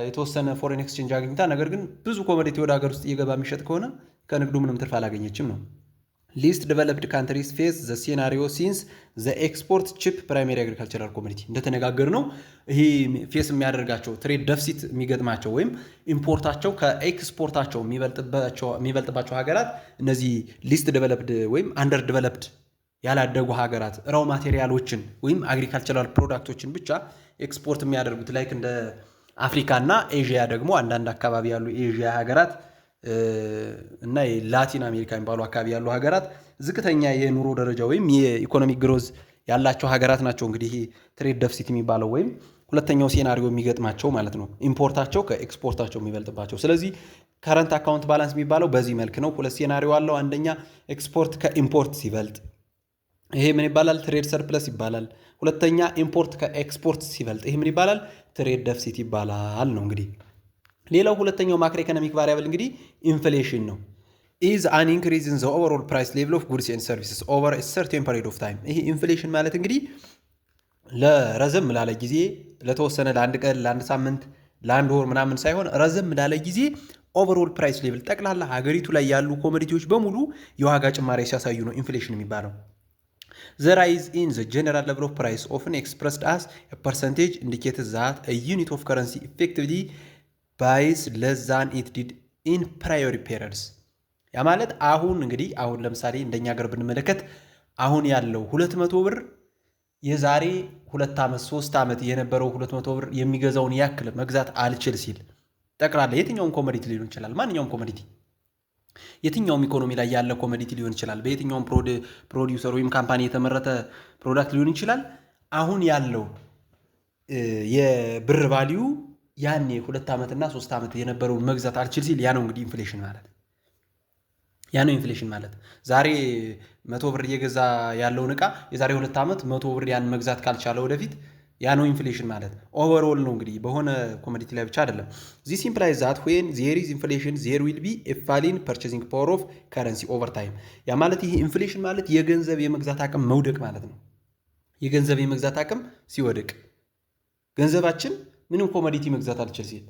የተወሰነ foreign exchange አግኝታ፣ ነገር ግን ብዙ commodity ወደ ሀገር ውስጥ እየገባ የሚሸጥ ከሆነ ከንግዱ ምንም ትርፍ አላገኘችም ነው። Least developed countries face the scenario since they export cheap primary agricultural commodity። እንደተነጋገርነው ይሄ face የሚያደርጋቸው trade deficit የሚገጥማቸው ወይም import ኣቸው ከ export ኣቸው የሚበልጥባቸው ሀገራት እነዚህ least developed ወይም underdeveloped ያላደጉ ሀገራት raw material ኦችን ወይም agricultural product ኦችን ብቻ ኤክስፖርት የሚያደርጉት like እንደ አፍሪካ እና ኤዥያ፣ ደግሞ አንዳንድ አካባቢ ያሉ ኤዥያ ሀገራት እና የላቲን አሜሪካ የሚባሉ አካባቢ ያሉ ሀገራት ዝቅተኛ የኑሮ ደረጃ ወይም የ economic growth ያላቸው ሀገራት ናቸው። እንግዲህ ይሄ trade deficit የሚባለው ወይም ሁለተኛው scenario የሚገጥማቸው ማለት ነው። Import ኣቸው ከ export ኣቸው የሚበልጥባቸው። ስለዚህ current account balance የሚባለው በዚህ መልክ ነው። ሁለት scenario አለው። አንደኛ export ከ import ሲበልጥ ይሄ ምን ይባላል? Trade surplus ይባላል። ሁለተኛ import ከ ኤክስፖርት ሲበልጥ ይሄ ምን ይባላል? Trade deficit ይባላል ነው እንግዲህ። ሌላው ሁለተኛው macroeconomic variable እንግዲህ inflation ነው። Is an increase in the overall price level of goods and services over certain period of time። ይሄ inflation ማለት እንግዲህ ለረዘም ላለ ጊዜ፣ ለተወሰነ ለአንድ ቀን፣ ለአንድ ሳምንት፣ ለአንድ ወር ምናምን ሳይሆን ረዘም ላለ ጊዜ overall price level ጠቅላላ ሀገሪቱ ላይ ያሉ commodity ዎች በሙሉ የዋጋ ጭማሪ ሲያሳዩ ነው inflation የሚባለው። The rise in the general level of price, often expressed as percentage, indicate that unit of currency effectively buys less than it did in prior periods። ያ ማለት አሁን እንግዲህ አሁን ለምሳሌ እንደኛ ሀገር ብንመለከት አሁን ያለው 200 ብር የዛሬ 2 ዓመት 3 ዓመት የነበረው 200 ብር የሚገዛውን ያክል መግዛት አልችል ሲል ጠቅላላ የትኛውም commodity ሊሆን ይችላል። ማንኛውም commodity የትኛውም ኢኮኖሚ ላይ ያለ commodity ሊሆን ይችላል። በየትኛውም ፕሮዲውሰር ወይም company የተመረተ product ሊሆን ይችላል። አሁን ያለው የብር value ያኔ 2 ዓመትና 3 ዓመት የነበረውን መግዛት አልችል ሲል ያ ነው እንግዲህ inflation ማለት። ያ ነው inflation ማለት። ዛሬ 100 ብር እየገዛ ያለውን ዕቃ የዛሬ 2 ዓመት 100 ብር ያን መግዛት ካልቻለ ወደፊት ያ ነው inflation ማለት። Overall ነው እንግዲህ፣ በሆነ commodity ላይ ብቻ አይደለም። This implies that when there is inflation, there will be a fall in purchasing power of currency over time። ያ ማለት ይሄ inflation ማለት የገንዘብ የመግዛት አቅም መውደቅ ማለት ነው። የገንዘብ የመግዛት አቅም ሲወድቅ ገንዘባችን ምንም commodity መግዛት አልችል ሲል፣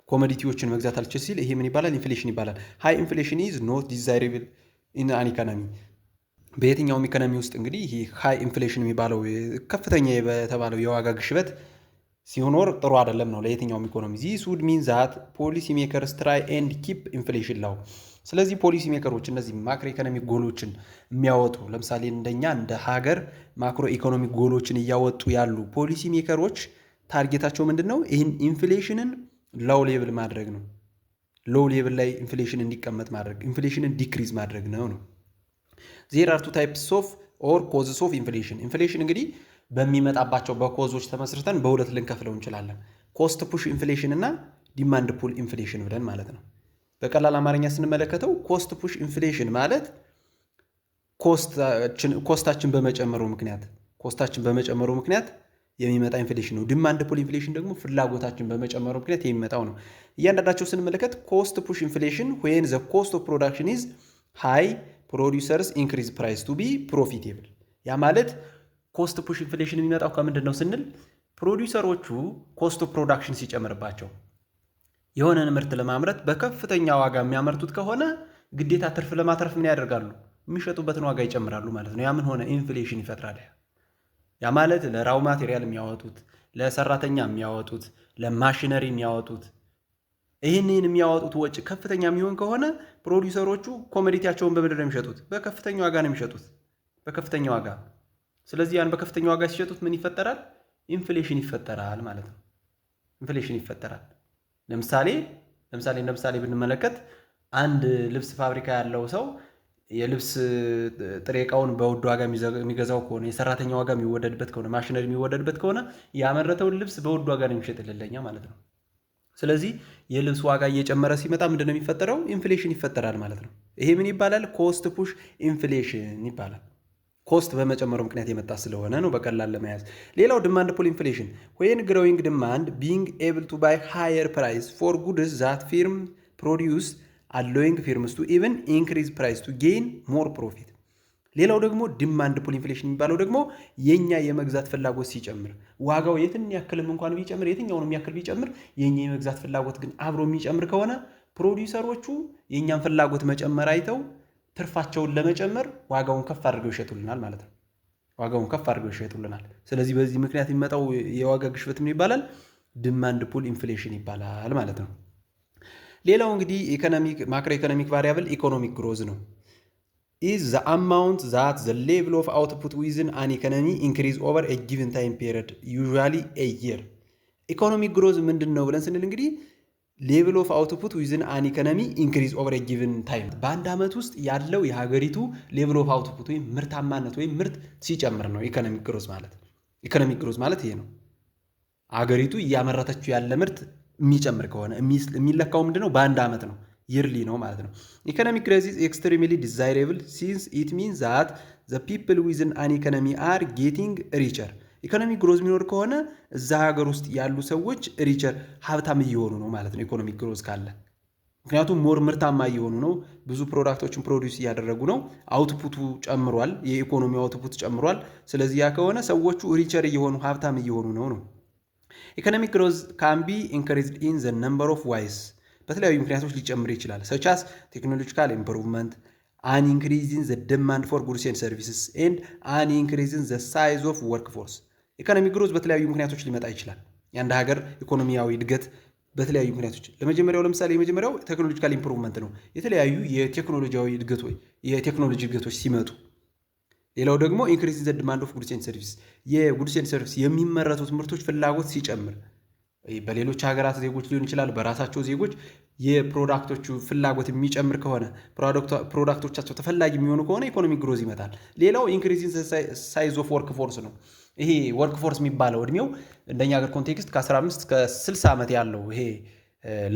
commodity ዎችን መግዛት አልችል ሲል ይሄ ምን ይባላል? Inflation ይባላል። High inflation is not desirable in an economy። በየትኛውም ኢኮኖሚ ውስጥ እንግዲህ ይህ high inflation የሚባለው ከፍተኛ የተባለው የዋጋ ግሽበት ሲኖር ጥሩ አይደለም ነው ለየትኛውም ኢኮኖሚ። This would mean that policy makers try and keep inflation low። ስለዚህ policy maker ኦች እነዚህ macroeconomic goal ኦችን የሚያወጡ፣ ለምሳሌ እንደኛ እንደ ሀገር macroeconomic goal ኦችን እያወጡ ያሉ policy maker ኦች target ኣቸው ምንድን ነው? ይህን inflation ን low level ማድረግ ነው። Low level ላይ inflation እንዲቀመጥ ማድረግ፣ inflation ን decrease ማድረግ ነው። There are two types of or causes of inflation። Inflation እንግዲህ በሚመጣባቸው በ cause ኦች ተመስርተን በሁለት ልንከፍለው እንችላለን። Cost push inflation እና demand pull inflation ብለን ማለት ነው። በቀላል አማርኛ ስንመለከተው cost push inflation ማለት cost ኣችን በመጨመሩ ምክንያት የሚመጣ inflation ነው። Demand pull inflation ደግሞ ፍላጎታችን በመጨመሩ ምክንያት የሚመጣው ነው። እያንዳንዳቸው ስንመለከት cost push inflation, when the cost of production is high, producers increase price to be profitable። ያ ማለት cost push inflation የሚመጣው ከምንድን ነው ስንል producer ኦቹ cost of production ሲጨምርባቸው፣ የሆነን ምርት ለማምረት በከፍተኛ ዋጋ የሚያመርቱት ከሆነ ግዴታ ትርፍ ለማትረፍ ምን ያደርጋሉ? የሚሸጡበትን ዋጋ ይጨምራሉ ማለት ነው። ያ ምን ሆነ? Inflation ይፈጥራል። ያ ማለት ለ raw material የሚያወጡት፣ ለሰራተኛ የሚያወጡት፣ ለማሽነሪ የሚያወጡት፣ ይህንን የሚያወጡት ወጪ ከፍተኛ የሚሆን ከሆነ producer ኦቹ commodity ያቸውን በምንድን ነው የሚሸጡት? በከፍተኛ ዋጋ ነው የሚሸጡት። በከፍተኛ ዋጋ። ስለዚህ ያን በከፍተኛ ዋጋ ሲሸጡት ምን ይፈጠራል? Inflation ይፈጠራል ማለት ነው። Inflation ይፈጠራል። ለምሳሌ ለምሳሌ ብንመለከት አንድ ልብስ ፋብሪካ ያለው ሰው የልብስ ጥሬ ዕቃውን በውድ ዋጋ የሚገዛው ከሆነ፣ የሰራተኛ ዋጋ የሚወደድበት ከሆነ፣ ማሽነሪ የሚወደድበት ከሆነ ያመረተውን ልብስ በውድ ዋጋ ነው የሚሸጥልን ለኛ ማለት ነው። ስለዚህ የልብስ ዋጋ እየጨመረ ሲመጣ ምንድን ነው የሚፈጠረው? Inflation ይፈጠራል ማለት ነው። ይሄ ምን ይባላል? Cost push inflation ይባላል። Cost በመጨመሩ ምክንያት የመጣ ስለሆነ ነው በቀላል ለመያዝ። ሌላው demand pull inflation, when growing demand being able to buy higher price for goods that firm produce, allowing firms to even increase price to gain more profit። ሌላው ደግሞ demand pull inflation የሚባለው ደግሞ የኛ የመግዛት ፍላጎት ሲጨምር፣ ዋጋው የትን ያክልም እንኳን ቢጨምር፣ የትኛውንም ያክል ቢጨምር፣ የኛ የመግዛት ፍላጎት ግን አብሮ የሚጨምር ከሆነ ፕሮዲውሰሮቹ የእኛን ፍላጎት መጨመር አይተው ትርፋቸውን ለመጨመር ዋጋውን ከፍ አድርገው ይሸጡልናል ማለት ነው። ዋጋውን ከፍ አድርገው ይሸጡልናል። ስለዚህ በዚህ ምክንያት የሚመጣው የዋጋ ግሽበት ምን ይባላል? Demand pull inflation ይባላል ማለት ነው። ሌላው እንግዲህ economic macroeconomic variable economic growth ነው። Is the amount that the level of output within an economy increase over a given time period, usually a year። Economic growth ምንድን ነው ብለን ስንል እንግዲህ level of output within an economy increase over a given time፣ በአንድ ዓመት ውስጥ ያለው የሀገሪቱ level of output ወይም ምርታማነት ወይም ምርት ሲጨምር ነው economic growth ማለት። Economic growth ማለት ይሄ ነው። አገሪቱ እያመረተችው ያለ ምርት የሚጨምር ከሆነ የሚለካው ምንድን ነው? በአንድ ዓመት ነው፣ yearly ነው ማለት ነው። Economic growth is extremely desirable since it means that the people within an economy are getting richer። Economic growth የሚኖር ከሆነ እዛ ሀገር ውስጥ ያሉ ሰዎች richer፣ ሀብታም እየሆኑ ነው ማለት ነው። Economic growth ካለ ምክንያቱም more ምርታማ እየሆኑ ነው። ብዙ product ኦችን produce እያደረጉ ነው። Output ኡ ጨምሯል። የኢኮኖሚ output ጨምሯል። ስለዚህ ያ ከሆነ ሰዎቹ richer እየሆኑ፣ ሀብታም እየሆኑ ነው። Economic growth can be increased in the number of ways፣ በተለያዩ ምክንያቶች ሊጨምር ይችላል። Such as technological improvement, an increase in the demand for goods and services, and an increase in the size of workforce። Economic growth በተለያዩ ምክንያቶች ሊመጣ ይችላል። የአንድ ሀገር ኢኮኖሚያዊ እድገት በተለያዩ ምክንያቶች ለመጀመሪያው ለምሳሌ የመጀመሪያው technological improvement ነው። የተለያዩ የቴክኖሎጂያዊ እድገቶች፣ የቴክኖሎጂ እድገቶች ሲመጡ፣ ሌላው ደግሞ increase the demand of goods and service፣ የ goods and service የሚመረቱት ምርቶች ፍላጎት ሲጨምር በሌሎች ሀገራት ዜጎች ሊሆን ይችላል፣ በራሳቸው ዜጎች የ product ኦቹ ፍላጎት የሚጨምር ከሆነ፣ product ኦቻቸው ተፈላጊ የሚሆኑ ከሆነ economic growth ይመጣል። ሌላው increasing size of workforce ነው። ይሄ workforce የሚባለው እድሜው እንደኛ ሀገር context ከ15 እስከ 60 ዓመት ያለው፣ ይሄ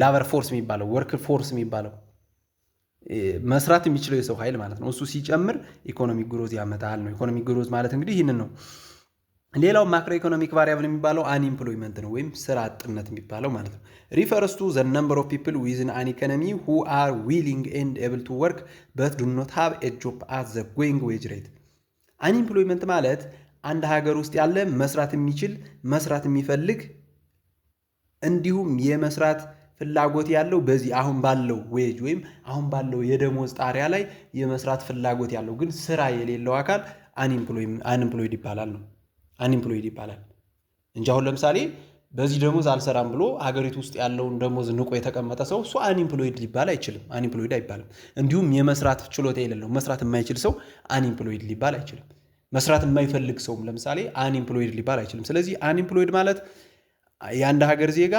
labor force የሚባለው፣ workforce የሚባለው መስራት የሚችለው የሰው ኃይል ማለት ነው። እሱ ሲጨምር economic growth ያመጣል ነው። Economic growth ማለት እንግዲህ ይህንን ነው። ሌላው macroeconomic variable የሚባለው unemployment ነው ወይም ስራ አጥነት የሚባለው ማለት ነው። Refers to the number of people within an economy who are willing and able to work but do not have a job at the going wage rate። Unemployment ማለት አንድ ሀገር ውስጥ ያለ መስራት የሚችል፣ መስራት የሚፈልግ፣ እንዲሁም የመስራት ፍላጎት ያለው፣ በዚህ አሁን ባለው wage ወይም አሁን ባለው የደሞዝ ጣሪያ ላይ የመስራት ፍላጎት ያለው ግን ስራ የሌለው አካል unemployed ይባላል ነው። Unemployed ይባላል እንጂ አሁን ለምሳሌ በዚህ ደሞዝ አልሰራም ብሎ ሀገሪቱ ውስጥ ያለውን ደሞዝ ንቆ የተቀመጠ ሰው እሱ unemployed ሊባል አይችልም። Unemployed አይባልም። እንዲሁም የመስራት ችሎታ የሌለው፣ መስራት የማይችል ሰው unemployed ሊባል አይችልም። መስራት የማይፈልግ ሰውም ለምሳሌ unemployed ሊባል አይችልም። ስለዚህ unemployed ማለት የአንድ ሀገር ዜጋ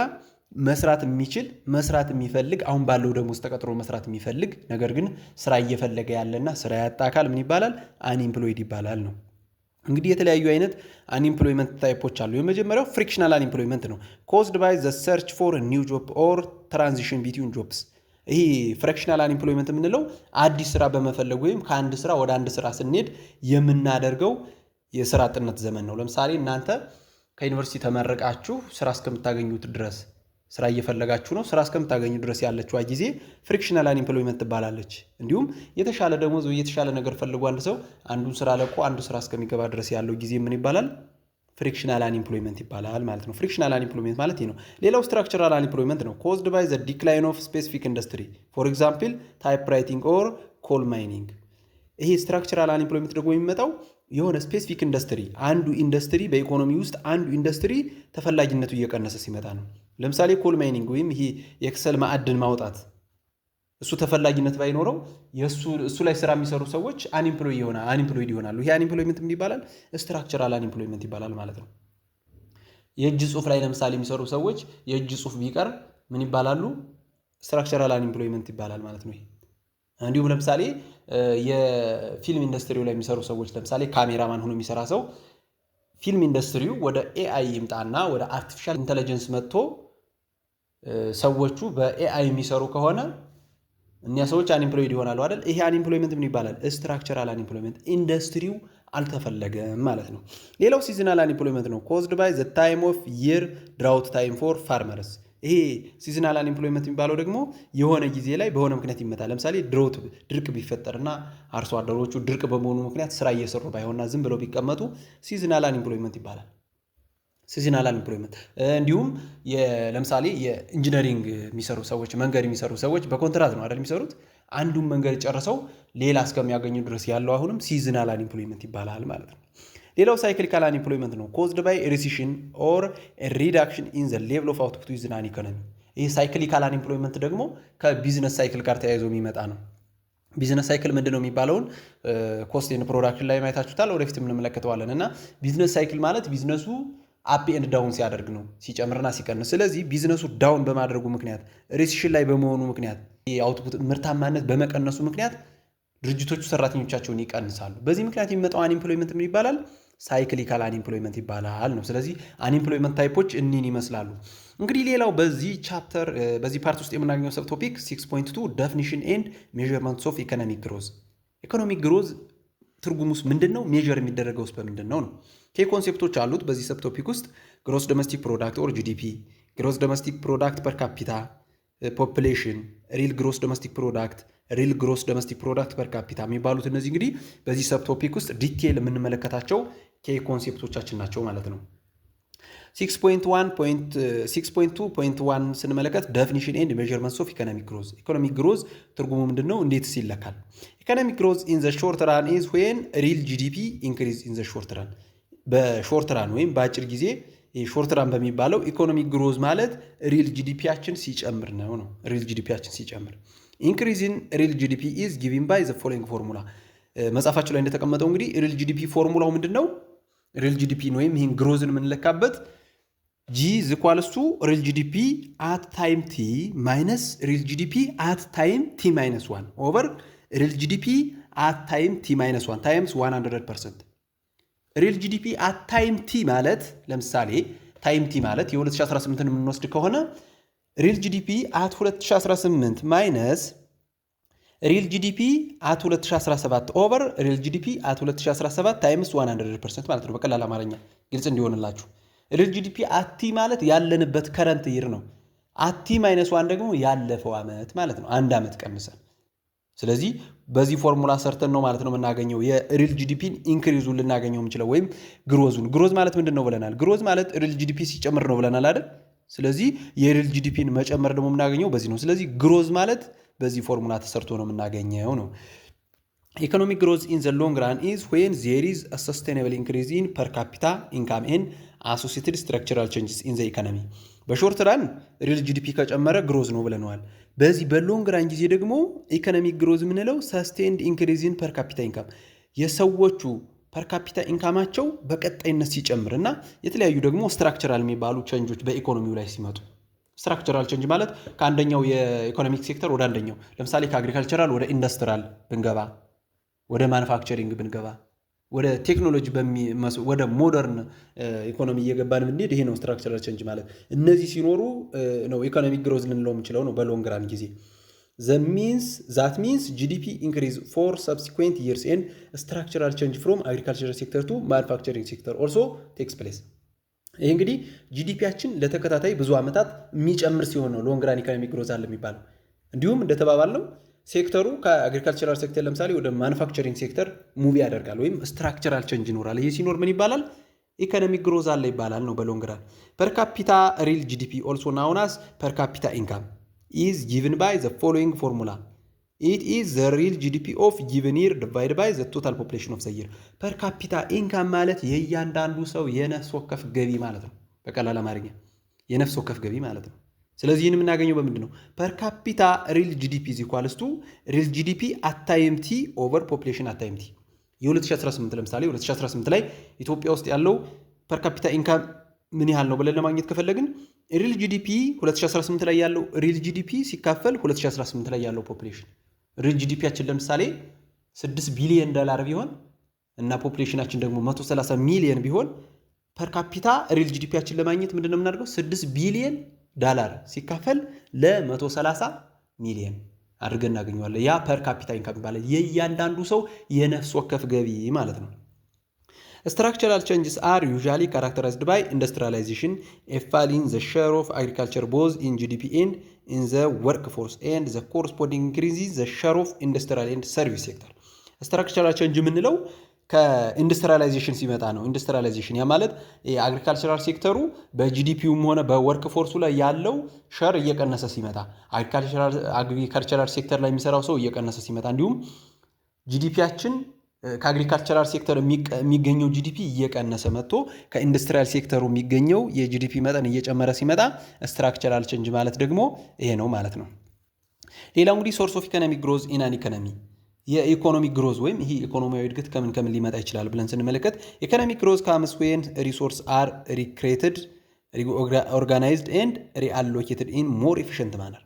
መስራት የሚችል፣ መስራት የሚፈልግ፣ አሁን ባለው ደሞዝ ተቀጥሮ መስራት የሚፈልግ ነገር ግን ስራ እየፈለገ ያለና ስራ ያጣ አካል ምን ይባላል? Unemployed ይባላል ነው። እንግዲህ የተለያዩ አይነት unemployment type ኦች አሉ። የመጀመሪያው frictional unemployment ነው። Caused by the search for new job or transition between jobs። ይሄ frictional unemployment የምንለው አዲስ ስራ በመፈለግ ወይም ከአንድ ስራ ወደ አንድ ስራ ስንሄድ የምናደርገው የስራ አጥነት ዘመን ነው። ለምሳሌ እናንተ ከዩኒቨርሲቲ ተመርቃችሁ ስራ እስከምታገኙት ድረስ ስራ እየፈለጋችሁ ነው። ስራ እስከምታገኙ ድረስ ያለችዋ ጊዜ frictional unemployment ትባላለች። እንዲሁም የተሻለ ደሞዝ ወይ የተሻለ ነገር ፈልጎ አንድ ሰው አንዱን ስራ ለቆ አንዱ ስራ እስከሚገባ ድረስ ያለው ጊዜ ምን ይባላል? Frictional unemployment ይባላል ማለት ነው። Frictional unemployment ማለት ይህ ነው። ሌላው structural unemployment ነው። Caused by the decline of specific industry, for example, typewriting or coal mining። ይሄ structural unemployment ደግሞ የሚመጣው የሆነ specific industry፣ አንዱ ኢንዱስትሪ፣ በኢኮኖሚ ውስጥ አንዱ ኢንዱስትሪ ተፈላጊነቱ እየቀነሰ ሲመጣ ነው። ለምሳሌ coal mining ወይም ይሄ የከሰል ማዕድን ማውጣት እሱ ተፈላጊነት ባይኖረው እሱ ላይ ስራ የሚሰሩ ሰዎች unemployed ይሆናሉ። ይሄ unemployment ምን ይባላል? Structural unemployment ይባላል ማለት ነው። የእጅ ጽሁፍ ላይ ለምሳሌ የሚሰሩ ሰዎች የእጅ ጽሁፍ ቢቀር ምን ይባላሉ? Structural unemployment ይባላል ማለት ነው። ይሄ እንዲሁም ለምሳሌ የፊልም ኢንዱስትሪው ላይ የሚሰሩ ሰዎች፣ ለምሳሌ ካሜራማን ሆኖ የሚሰራ ሰው ፊልም ኢንዱስትሪው ወደ AI ይምጣና ወደ artificial intelligence መጥቶ ሰዎቹ በ AI የሚሰሩ ከሆነ እኒያ ሰዎች unemployed ይሆናሉ አይደል? ይሄ unemployment ምን ይባላል? Structural unemployment፣ ኢንዱስትሪው አልተፈለገም ማለት ነው። ሌላው seasonal unemployment ነው። Caused by the time of year, drought time for farmers። ይሄ seasonal unemployment የሚባለው ደግሞ የሆነ ጊዜ ላይ በሆነ ምክንያት ይመጣል። ለምሳሌ drought፣ ድርቅ ቢፈጠርና አርሶ አደሮቹ ድርቅ በመሆኑ ምክንያት ስራ እየሰሩ ባይሆንና ዝም ብለው ቢቀመጡ seasonal unemployment ይባላል። Seasonal unemployment እንዲሁም ለምሳሌ የ engineering የሚሰሩ ሰዎች፣ መንገድ የሚሰሩ ሰዎች በኮንትራት ነው አይደል የሚሰሩት? አንዱን መንገድ ጨርሰው ሌላ እስከሚያገኙ ድረስ ያለው አሁንም seasonal unemployment ይባላል ማለት ነው። ሌላው cyclical unemployment ነው። Caused by recession or reduction in the level of output within an economy። ይህ cyclical unemployment ደግሞ ከ business cycle ጋር ተያይዞ የሚመጣ ነው። Business cycle ምንድን ነው የሚባለውን cost and production ላይ ማየታችሁታል። ወደፊት እንመለከተዋለን። እና business cycle ማለት ቢዝነሱ up and down ሲያደርግ ነው፣ ሲጨምርና ሲቀንስ። ስለዚህ ቢዝነሱ down በማድረጉ ምክንያት፣ recession ላይ በመሆኑ ምክንያት፣ የ output ምርታማነት በመቀነሱ ምክንያት ድርጅቶቹ ሰራተኞቻቸውን ይቀንሳሉ። በዚህ ምክንያት የሚመጣው unemployment ምን ይባላል? Cyclical unemployment ይባላል ነው። ስለዚህ unemployment type ኦች እኒህን ይመስላሉ። እንግዲህ ሌላው በዚህ chapter፣ በዚህ part ውስጥ የምናገኘው sub topic 6.2 definition and measurements of economic growth። Economic growth ትርጉሙስ ምንድን ነው? Measure የሚደረገውስ በምንድን ነው ነው? Key concept ኦች አሉት በዚህ sub topic ውስጥ፦ gross domestic product or GDP፣ gross domestic product per capita፣ population፣ real gross domestic product፣ real gross domestic product per capita የሚባሉት እነዚህ እንግዲህ በዚህ sub topic ውስጥ detail የምንመለከታቸው key concept ኦቻችን ናቸው ማለት ነው። 6.2.1 ስንመለከት definition and measurements of economic growth። Economic growth ትርጉሙ ምንድን ነው? እንዴትስ ይለካል? Economic growth in the short run is when real GDP increase in the short run። በ short run ወይም በአጭር ጊዜ፣ short run በሚባለው economic growth ማለት real GDP ያችን ሲጨምር ነው። Real GDP ያችን ሲጨምር፣ increase in real GDP is given by the following formula። መጽሐፋችሁ ላይ እንደተቀመጠው እንግዲህ real GDP formula ው ምንድን ነው? Real GDP ን ወይም ይህን growth ን የምንለካበት G is equals to real GDP at time t minus real GDP at time t minus one over real GDP at time t minus one times 100%። Real GDP at time t ማለት፣ ለምሳሌ time t ማለት የ2018ን የምንወስድ ከሆነ፣ real GDP at 2018 minus real GDP at 2017 over real GDP at 2017 times 100% ማለት ነው። በቀላል አማርኛ ግልጽ እንዲሆንላችሁ real GDP at t ማለት ያለንበት current year ነው። At t minus one ደግሞ ያለፈው ዓመት ማለት ነው። አንድ ዓመት ቀንሰን። ስለዚህ በዚህ ፎርሙላ ሰርተን ነው ማለት ነው የምናገኘው፣ የ real GDP ን increase ኡን ልናገኘው የምንችለው ወይም growth ኡን። Growth ማለት ምንድን ነው ብለናል? Growth ማለት real GDP ሲጨምር ነው ብለናል አይደል? ስለዚህ የ real GDP ን መጨመር ደግሞ የምናገኘው በዚህ ነው። ስለዚህ growth ማለት በዚህ ፎርሙላ ተሰርቶ ነው የምናገኘው ነው። Economic growth in the long run is when there is a sustainable increase in per capita income and associated structural changes in the economy። በ short run real GDP ከጨመረ growth ነው ብለነዋል። በዚህ በ long run ጊዜ ደግሞ economic growth የምንለው sustained increase in per capita income፣ የሰዎቹ per capita income ኣቸው በቀጣይነት ሲጨምር እና የተለያዩ ደግሞ structural የሚባሉ change ኦች በኢኮኖሚው ላይ ሲመጡ። Structural change ማለት ከአንደኛው የ economic sector ወደ አንደኛው፣ ለምሳሌ ከ agricultural ወደ industrial ብንገባ፣ ወደ manufacturing ብንገባ፣ ወደ ቴክኖሎጂ፣ ወደ modern economy እየገባን ብንሄድ ይሄ ነው structural change ማለት። እነዚህ ሲኖሩ ነው economic growth ልንለው የምንችለው ነው በ long run ጊዜ። That means GDP increase for subsequent years and structural change from agricultural sector to manufacturing sector also takes place። ይህ እንግዲህ GDP ያችን ለተከታታይ ብዙ ዓመታት የሚጨምር ሲሆን ነው long run economic growth አለ የሚባለው። እንዲሁም እንደተባባልነው sector ኡ ከ agricultural sector ለምሳሌ ወደ manufacturing sector move ያደርጋል ወይም structural change ይኖራል። ይሄ ሲኖር ምን ይባላል? Economic growth አለ ይባላል ነው በ long run። Per capita real GDP, also known as per capita income, is given by the following formula. It is the real GDP of given year divide by the total population of the year። Per capita income ማለት የእያንዳንዱ ሰው የነፍስ ወከፍ ገቢ ማለት ነው። በቀላል አማርኛ የነፍስ ወከፍ ገቢ ማለት ነው። ስለዚህ ይህን የምናገኘው በምንድን ነው? Per capita real GDP is equals to real GDP at time t over population at time t። የ2018፣ ለምሳሌ 2018 ላይ ኢትዮጵያ ውስጥ ያለው per capita income ምን ያህል ነው ብለን ለማግኘት ከፈለግን real GDP 2018 ላይ ያለው real GDP ሲካፈል 2018 ላይ ያለው population። Real GDP ያችን ለምሳሌ 6 ቢሊዮን ዶላር ቢሆን እና population ኣችን ደግሞ 130 ሚሊዮን ቢሆን per capita real GDP ያችን ለማግኘት ምንድን ነው የምናደርገው? 6 ቢሊዮን ዳላር ሲካፈል ለ130 ሚሊዮን አድርገን እናገኘዋለን። ያ per capita income ይባላል። የእያንዳንዱ ሰው የነፍስ ወከፍ ገቢ ማለት ነው። Structural changes are usually characterized by industrialization, a fall in the share of agriculture both in GDP and in the workforce, and the corresponding increase in the share of industrial and service sector። Structural change የምንለው ከ industrialization ሲመጣ ነው። Industrialization ያ ማለት የ agricultural sector ኡ በ GDP ውም ሆነ በ workforce ኡ ላይ ያለው share እየቀነሰ ሲመጣ፣ agricultural sector ላይ የሚሰራው ሰው እየቀነሰ ሲመጣ፣ እንዲሁም GDP ያችን ከ agricultural sector የሚገኘው GDP እየቀነሰ መጥቶ ከ industrial sector ኡ የሚገኘው የ GDP መጠን እየጨመረ ሲመጣ structural change ማለት ደግሞ ይሄ ነው ማለት ነው። ሌላው እንግዲህ source of economic growth in an economy፣ የ economic growth ወይም ይህ ኢኮኖሚያዊ እድገት ከምን ከምን ሊመጣ ይችላል ብለን ስንመለከት economic growth comes when resource are recreated, reorganized and reallocated in more efficient manner።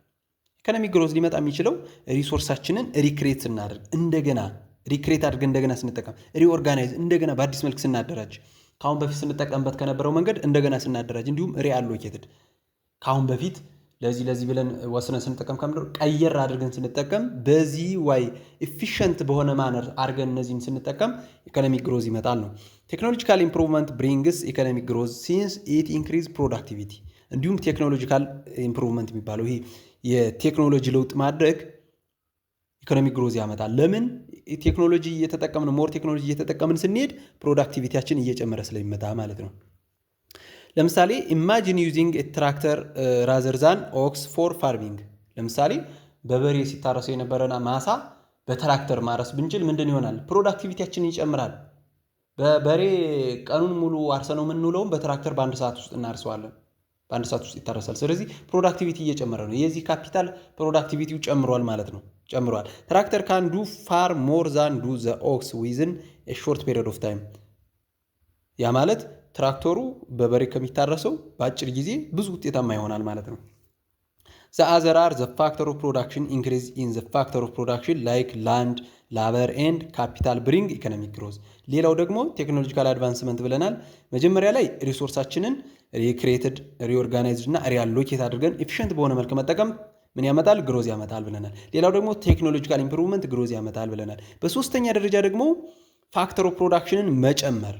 Economic growth ሊመጣ የሚችለው resource ኣችንን recreate ስናደርግ፣ እንደገና recreate አድርገን እንደገና ስንጠቀም፣ reorganize እንደገና በአዲስ መልክ ስናደራጅ፣ ከአሁን በፊት ስንጠቀምበት ከነበረው መንገድ እንደገና ስናደራጅ፣ እንዲሁም reallocated ከአሁን በፊት ለዚህ ለዚህ ብለን ወስነን ስንጠቀም ከምድር ቀየር አድርገን ስንጠቀም፣ በዚህ way efficient በሆነ manner አድርገን እነዚህን ስንጠቀም economic growth ይመጣል ነው። Technological improvement brings economic growth since it increase productivity። እንዲሁም technological improvement የሚባለው ይሄ የቴክኖሎጂ ለውጥ ማድረግ economic growth ያመጣል። ለምን? ቴክኖሎጂ እየተጠቀምን፣ more ቴክኖሎጂ እየተጠቀምን ስንሄድ productivity ያችን እየጨመረ ስለሚመጣ ማለት ነው። ለምሳሌ imagine using tractor rather than ox for farming። ለምሳሌ በበሬ ሲታረሰው የነበረን ማሳ በትራክተር ማረስ ብንችል ምንድን ይሆናል? Productivity ያችንን ይጨምራል። በበሬ ቀኑን ሙሉ አርሰነው የምንውለውም በትራክተር በአንድ ሰዓት ውስጥ እናርሰዋለን። በአንድ ሰዓት ውስጥ ይታረሳል። ስለዚህ productivity እየጨመረ ነው። የዚህ capital productivity ው ጨምሯል ማለት ነው። ጨምሯል። Tractor can do far more than do the ox within short period of time። ያ ማለት ትራክተሩ በበሬ ከሚታረሰው በአጭር ጊዜ ብዙ ውጤታማ ይሆናል ማለት ነው። The other are the factor of production. Increase in the factor of production like land, labor and capital bring economic growth። ሌላው ደግሞ technological advancement ብለናል። መጀመሪያ ላይ resource ኣችንን recreated, reorganized እና reallocate አድርገን efficient በሆነ መልክ መጠቀም ምን ያመጣል? Growth ያመጣል ብለናል። ሌላው ደግሞ technological improvement growth ያመጣል ብለናል። በሶስተኛ ደረጃ ደግሞ factor of production ን መጨመር፣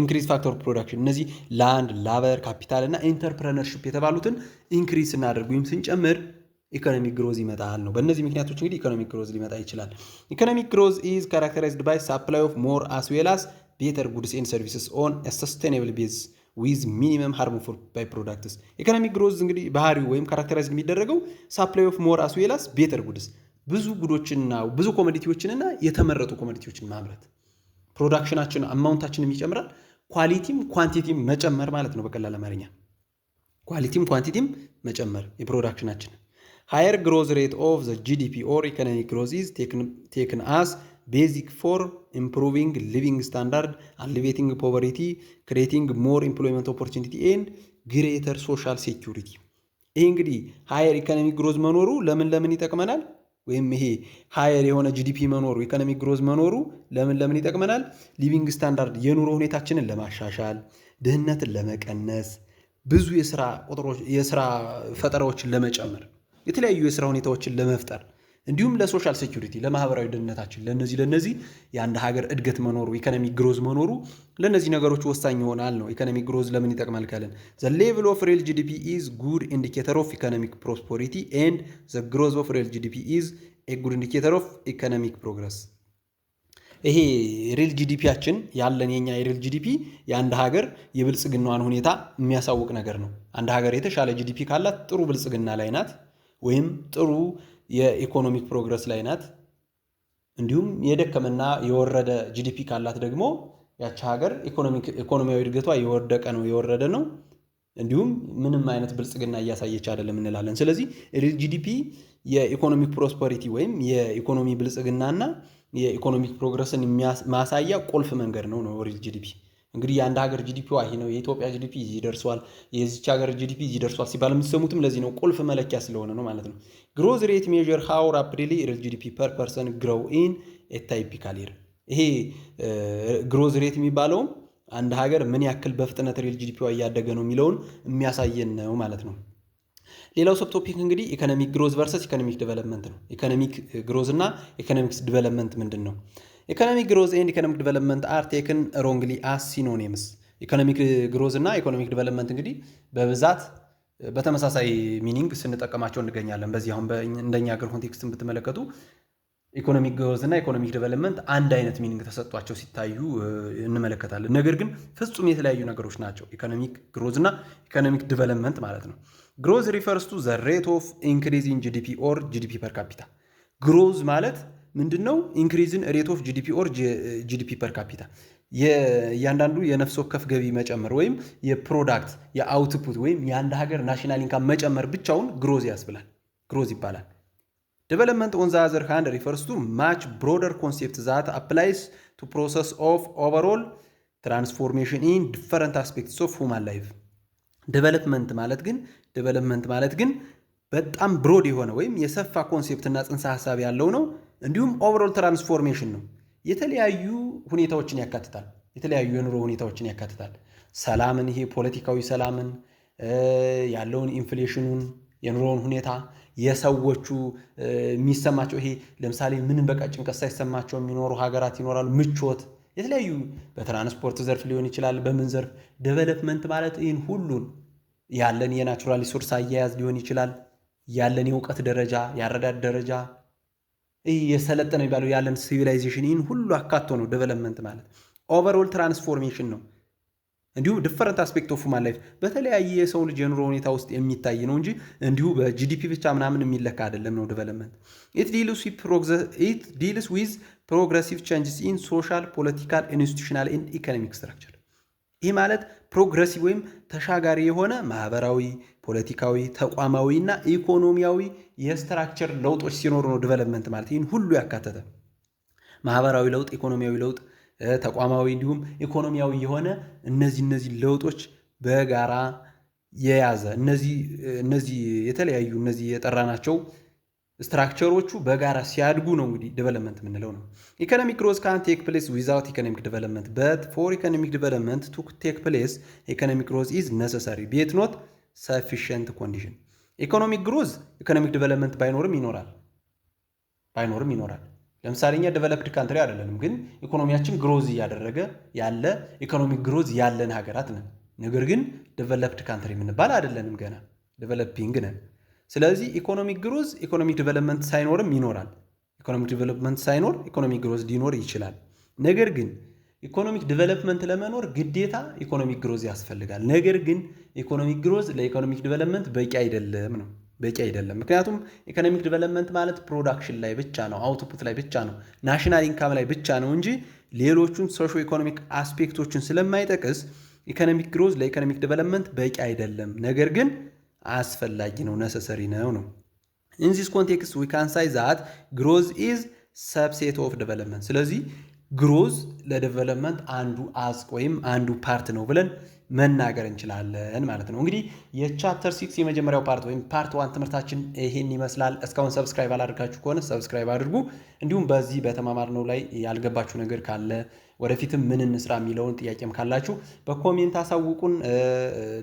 increase factor of production፣ እነዚህ land, labor, capital እና entrepreneurship የተባሉትን increase ስናደርግ ወይም ስንጨምር economic growth ይመጣል ነው። በእነዚህ ምክንያቶች እንግዲህ economic growth ሊመጣ ይችላል። Economic growth is characterized by supply of more as well as better goods and services on sustainable base with minimum harmful by products። Economic growth እንግዲህ ባህሪው ወይም characterized የሚደረገው supply of more as well as better goods፣ ብዙ good ኦችንና ብዙ commodity ዎችንና የተመረጡ commodity ዎችን ማምረት፣ production ኣችን amount ኣችንም ይጨምራል። Quality ም quantity ም መጨመር ማለት ነው። በቀላል አማርኛ quality ም quantity ም መጨመር የ production ኣችን። Higher growth rate of the GDP or economic growth is taken as basic for improving living standard, alleviating poverty, creating more employment opportunity and greater social security። ይህ እንግዲህ higher economic growth መኖሩ ለምን ለምን ይጠቅመናል? ወይም ይሄ higher የሆነ GDP መኖሩ፣ economic growth መኖሩ ለምን ለምን ይጠቅመናል? Living standard የኑሮ ሁኔታችንን ለማሻሻል፣ ድህነትን ለመቀነስ፣ ብዙ የስራ ቁጥሮች የስራ ፈጠራዎችን ለመጨመር፣ የተለያዩ የስራ ሁኔታዎችን ለመፍጠር፣ እንዲሁም ለ social security፣ ለማህበራዊ ደህንነታችን፣ ለነዚህ የአንድ ሀገር እድገት መኖሩ፣ economic growth መኖሩ ለነዚህ ነገሮች ወሳኝ ይሆናል ነው። Economic growth ለምን ይጠቅማል ካለን the level of real GDP is good indicator of economic prosperity and the growth of real GDP is a good indicator of economic progress። ይሄ real GDP ያችን ያለን የኛ የ real GDP የአንድ ሀገር የብልጽግናዋን ሁኔታ የሚያሳውቅ ነገር ነው። አንድ ሀገር የተሻለ GDP ካላት ጥሩ ብልጽግና ላይ ናት ወይም ጥሩ የ economic progress ላይ ናት። እንዲሁም የደከመና የወረደ GDP ካላት ደግሞ ያቺ ሀገር ኢኮኖሚያዊ እድገቷ የወደቀ ነው፣ የወረደ ነው። እንዲሁም ምንም አይነት ብልጽግና እያሳየች አይደለም እንላለን። ስለዚህ real GDP የ economic prosperity ወይም የኢኮኖሚ ብልጽግናና የ economic progress ን ማሳያ ቁልፍ መንገድ ነው real GDP። እንግዲህ የአንድ ሀገር GDP ዋ ይሄ ነው፣ የኢትዮጵያ GDP እዚህ ደርሷል፣ የዚች ሀገር GDP እዚህ ደርሷል ሲባል የምትሰሙትም ለዚህ ነው፣ ቁልፍ መለኪያ ስለሆነ ነው ማለት ነው። Growth rate measure how rapidly real GDP per person grow in a typical year። ይሄ growth rate የሚባለውም አንድ ሀገር ምን ያክል በፍጥነት real GDP ዋ እያደገ ነው የሚለውን የሚያሳየን ነው ማለት ነው። ሌላው subtopic እንግዲህ economic growth versus economic development ነው። Economic growth እና economics development ምንድን ነው? Economic growth and economic development are taken wrongly as synonyms። Economic growth እና economic development እንግዲህ በብዛት በተመሳሳይ meaning ስንጠቀማቸው እንገኛለን። በዚህ አሁን እንደኛ ሀገር context ን ብትመለከቱ economic growth እና economic development አንድ አይነት meaning ተሰጥቷቸው ሲታዩ እንመለከታለን። ነገር ግን ፍጹም የተለያዩ ነገሮች ናቸው። Economic growth እና economic development ማለት ነው። Growth refers to the rate of increase in GDP or GDP per capita። Growth ማለት ምንድን ነው? Increase in rate of GDP or GDP per capita፣ እያንዳንዱ የነፍስ ወከፍ ገቢ መጨመር ወይም የ product የ output ወይም የአንድ ሀገር national income መጨመር ብቻውን growth ያስብላል፣ growth ይባላል። Development, on the other hand, refers to much broader concept that applies to process of overall transformation in different aspects of human life። Development ማለት ግን በጣም broad የሆነ ወይም የሰፋ concept እና ጽንሰ ሀሳብ ያለው ነው። እንዲሁም overall transformation ነው። የተለያዩ ሁኔታዎችን ያካትታል። የተለያዩ የኑሮ ሁኔታዎችን ያካትታል። ሰላምን፣ ይሄ ፖለቲካዊ ሰላምን ያለውን፣ inflation ኑን፣ የኑሮውን ሁኔታ፣ የሰዎቹ የሚሰማቸው፣ ይሄ ለምሳሌ ምንም በቃ ጭንቀት ሳይሰማቸው የሚኖሩ ሀገራት ይኖራሉ። ምቾት፣ የተለያዩ በትራንስፖርት ዘርፍ ሊሆን ይችላል። በምን ዘርፍ development ማለት ይህን ሁሉን ያለን የ natural resource አያያዝ ሊሆን ይችላል። ያለን የእውቀት ደረጃ፣ የአረዳድ ደረጃ፣ ይህ የሰለጠነ የሚባለው ያለን civilization፣ ይህን ሁሉ አካቶ ነው development ማለት። Overall transformation ነው። እንዲሁም different aspect of human life፣ በተለያየ የሰው ልጅ የኑሮ ሁኔታ ውስጥ የሚታይ ነው እንጂ እንዲሁ በ GDP ብቻ ምናምን የሚለካ አይደለም ነው development። It deals with progressive changes in social, political, institutional and economic structure። ይህ ማለት progressive ወይም ተሻጋሪ የሆነ ማህበራዊ፣ ፖለቲካዊ፣ ተቋማዊ እና ኢኮኖሚያዊ የ structure ለውጦች ሲኖሩ ነው development ማለት። ይህን ሁሉ ያካተተ ማህበራዊ ለውጥ፣ ኢኮኖሚያዊ ለውጥ፣ ተቋማዊ እንዲሁም ኢኮኖሚያዊ የሆነ እነዚህ ለውጦች በጋራ የያዘ፣ እነዚህ የተለያዩ እነዚህ የጠራናቸው structure ኦቹ በጋራ ሲያድጉ ነው እንግዲህ development የምንለው ነው። Economic growth can take place without economic development, but for economic development to take place, economic growth is necessary but not sufficient condition። Economic growth economic development ባይኖርም ይኖራል። ለምሳሌ እኛ developed country አይደለንም፣ ግን ኢኮኖሚያችን growth እያደረገ ያለ፣ economic growth ያለን ሀገራት ነን። ነገር ግን developed country የምንባል አይደለንም፣ ገና developing ነን። ስለዚህ economic growth economic development ሳይኖርም ይኖራል። Economic development ሳይኖር economic growth ሊኖር ይችላል። ነገር ግን economic development ለመኖር ግዴታ economic growth ያስፈልጋል። ነገር ግን economic growth ለ economic development በቂ አይደለም ነው፣ በቂ አይደለም። ምክንያቱም economic development ማለት production ላይ ብቻ ነው፣ output ላይ ብቻ ነው፣ national income ላይ ብቻ ነው እንጂ ሌሎቹን socio economic aspect ኦችን ስለማይጠቅስ economic growth ለ economic development በቂ አይደለም። ነገር ግን አስፈላጊ ነው፣ necessary ነው። In this context, we can say that growth is subset of development። ስለዚህ growth ለ development አንዱ አጽቅ ወይም አንዱ part ነው ብለን መናገር እንችላለን ማለት ነው። እንግዲህ የ chapter 6 የመጀመሪያው part ወይም part 1 ትምህርታችን ይሄን ይመስላል። እስካሁን subscribe አላደረጋችሁ ከሆነ subscribe አድርጉ። እንዲሁም በዚህ በተማማርነው ላይ ያልገባችሁ ነገር ካለ፣ ወደፊትም ምን እንስራ የሚለውን ጥያቄም ካላችሁ በ comment አሳውቁን።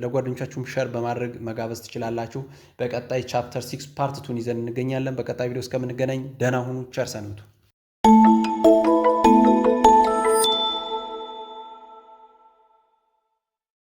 ለጓደኞቻችሁም share በማድረግ መጋበዝ ትችላላችሁ። በቀጣይ chapter 6 part 2 ን ይዘን እንገኛለን። በቀጣይ ቪዲዮ እስከምንገናኝ ደህና ሁኑ። ቸር ሰንብቱ።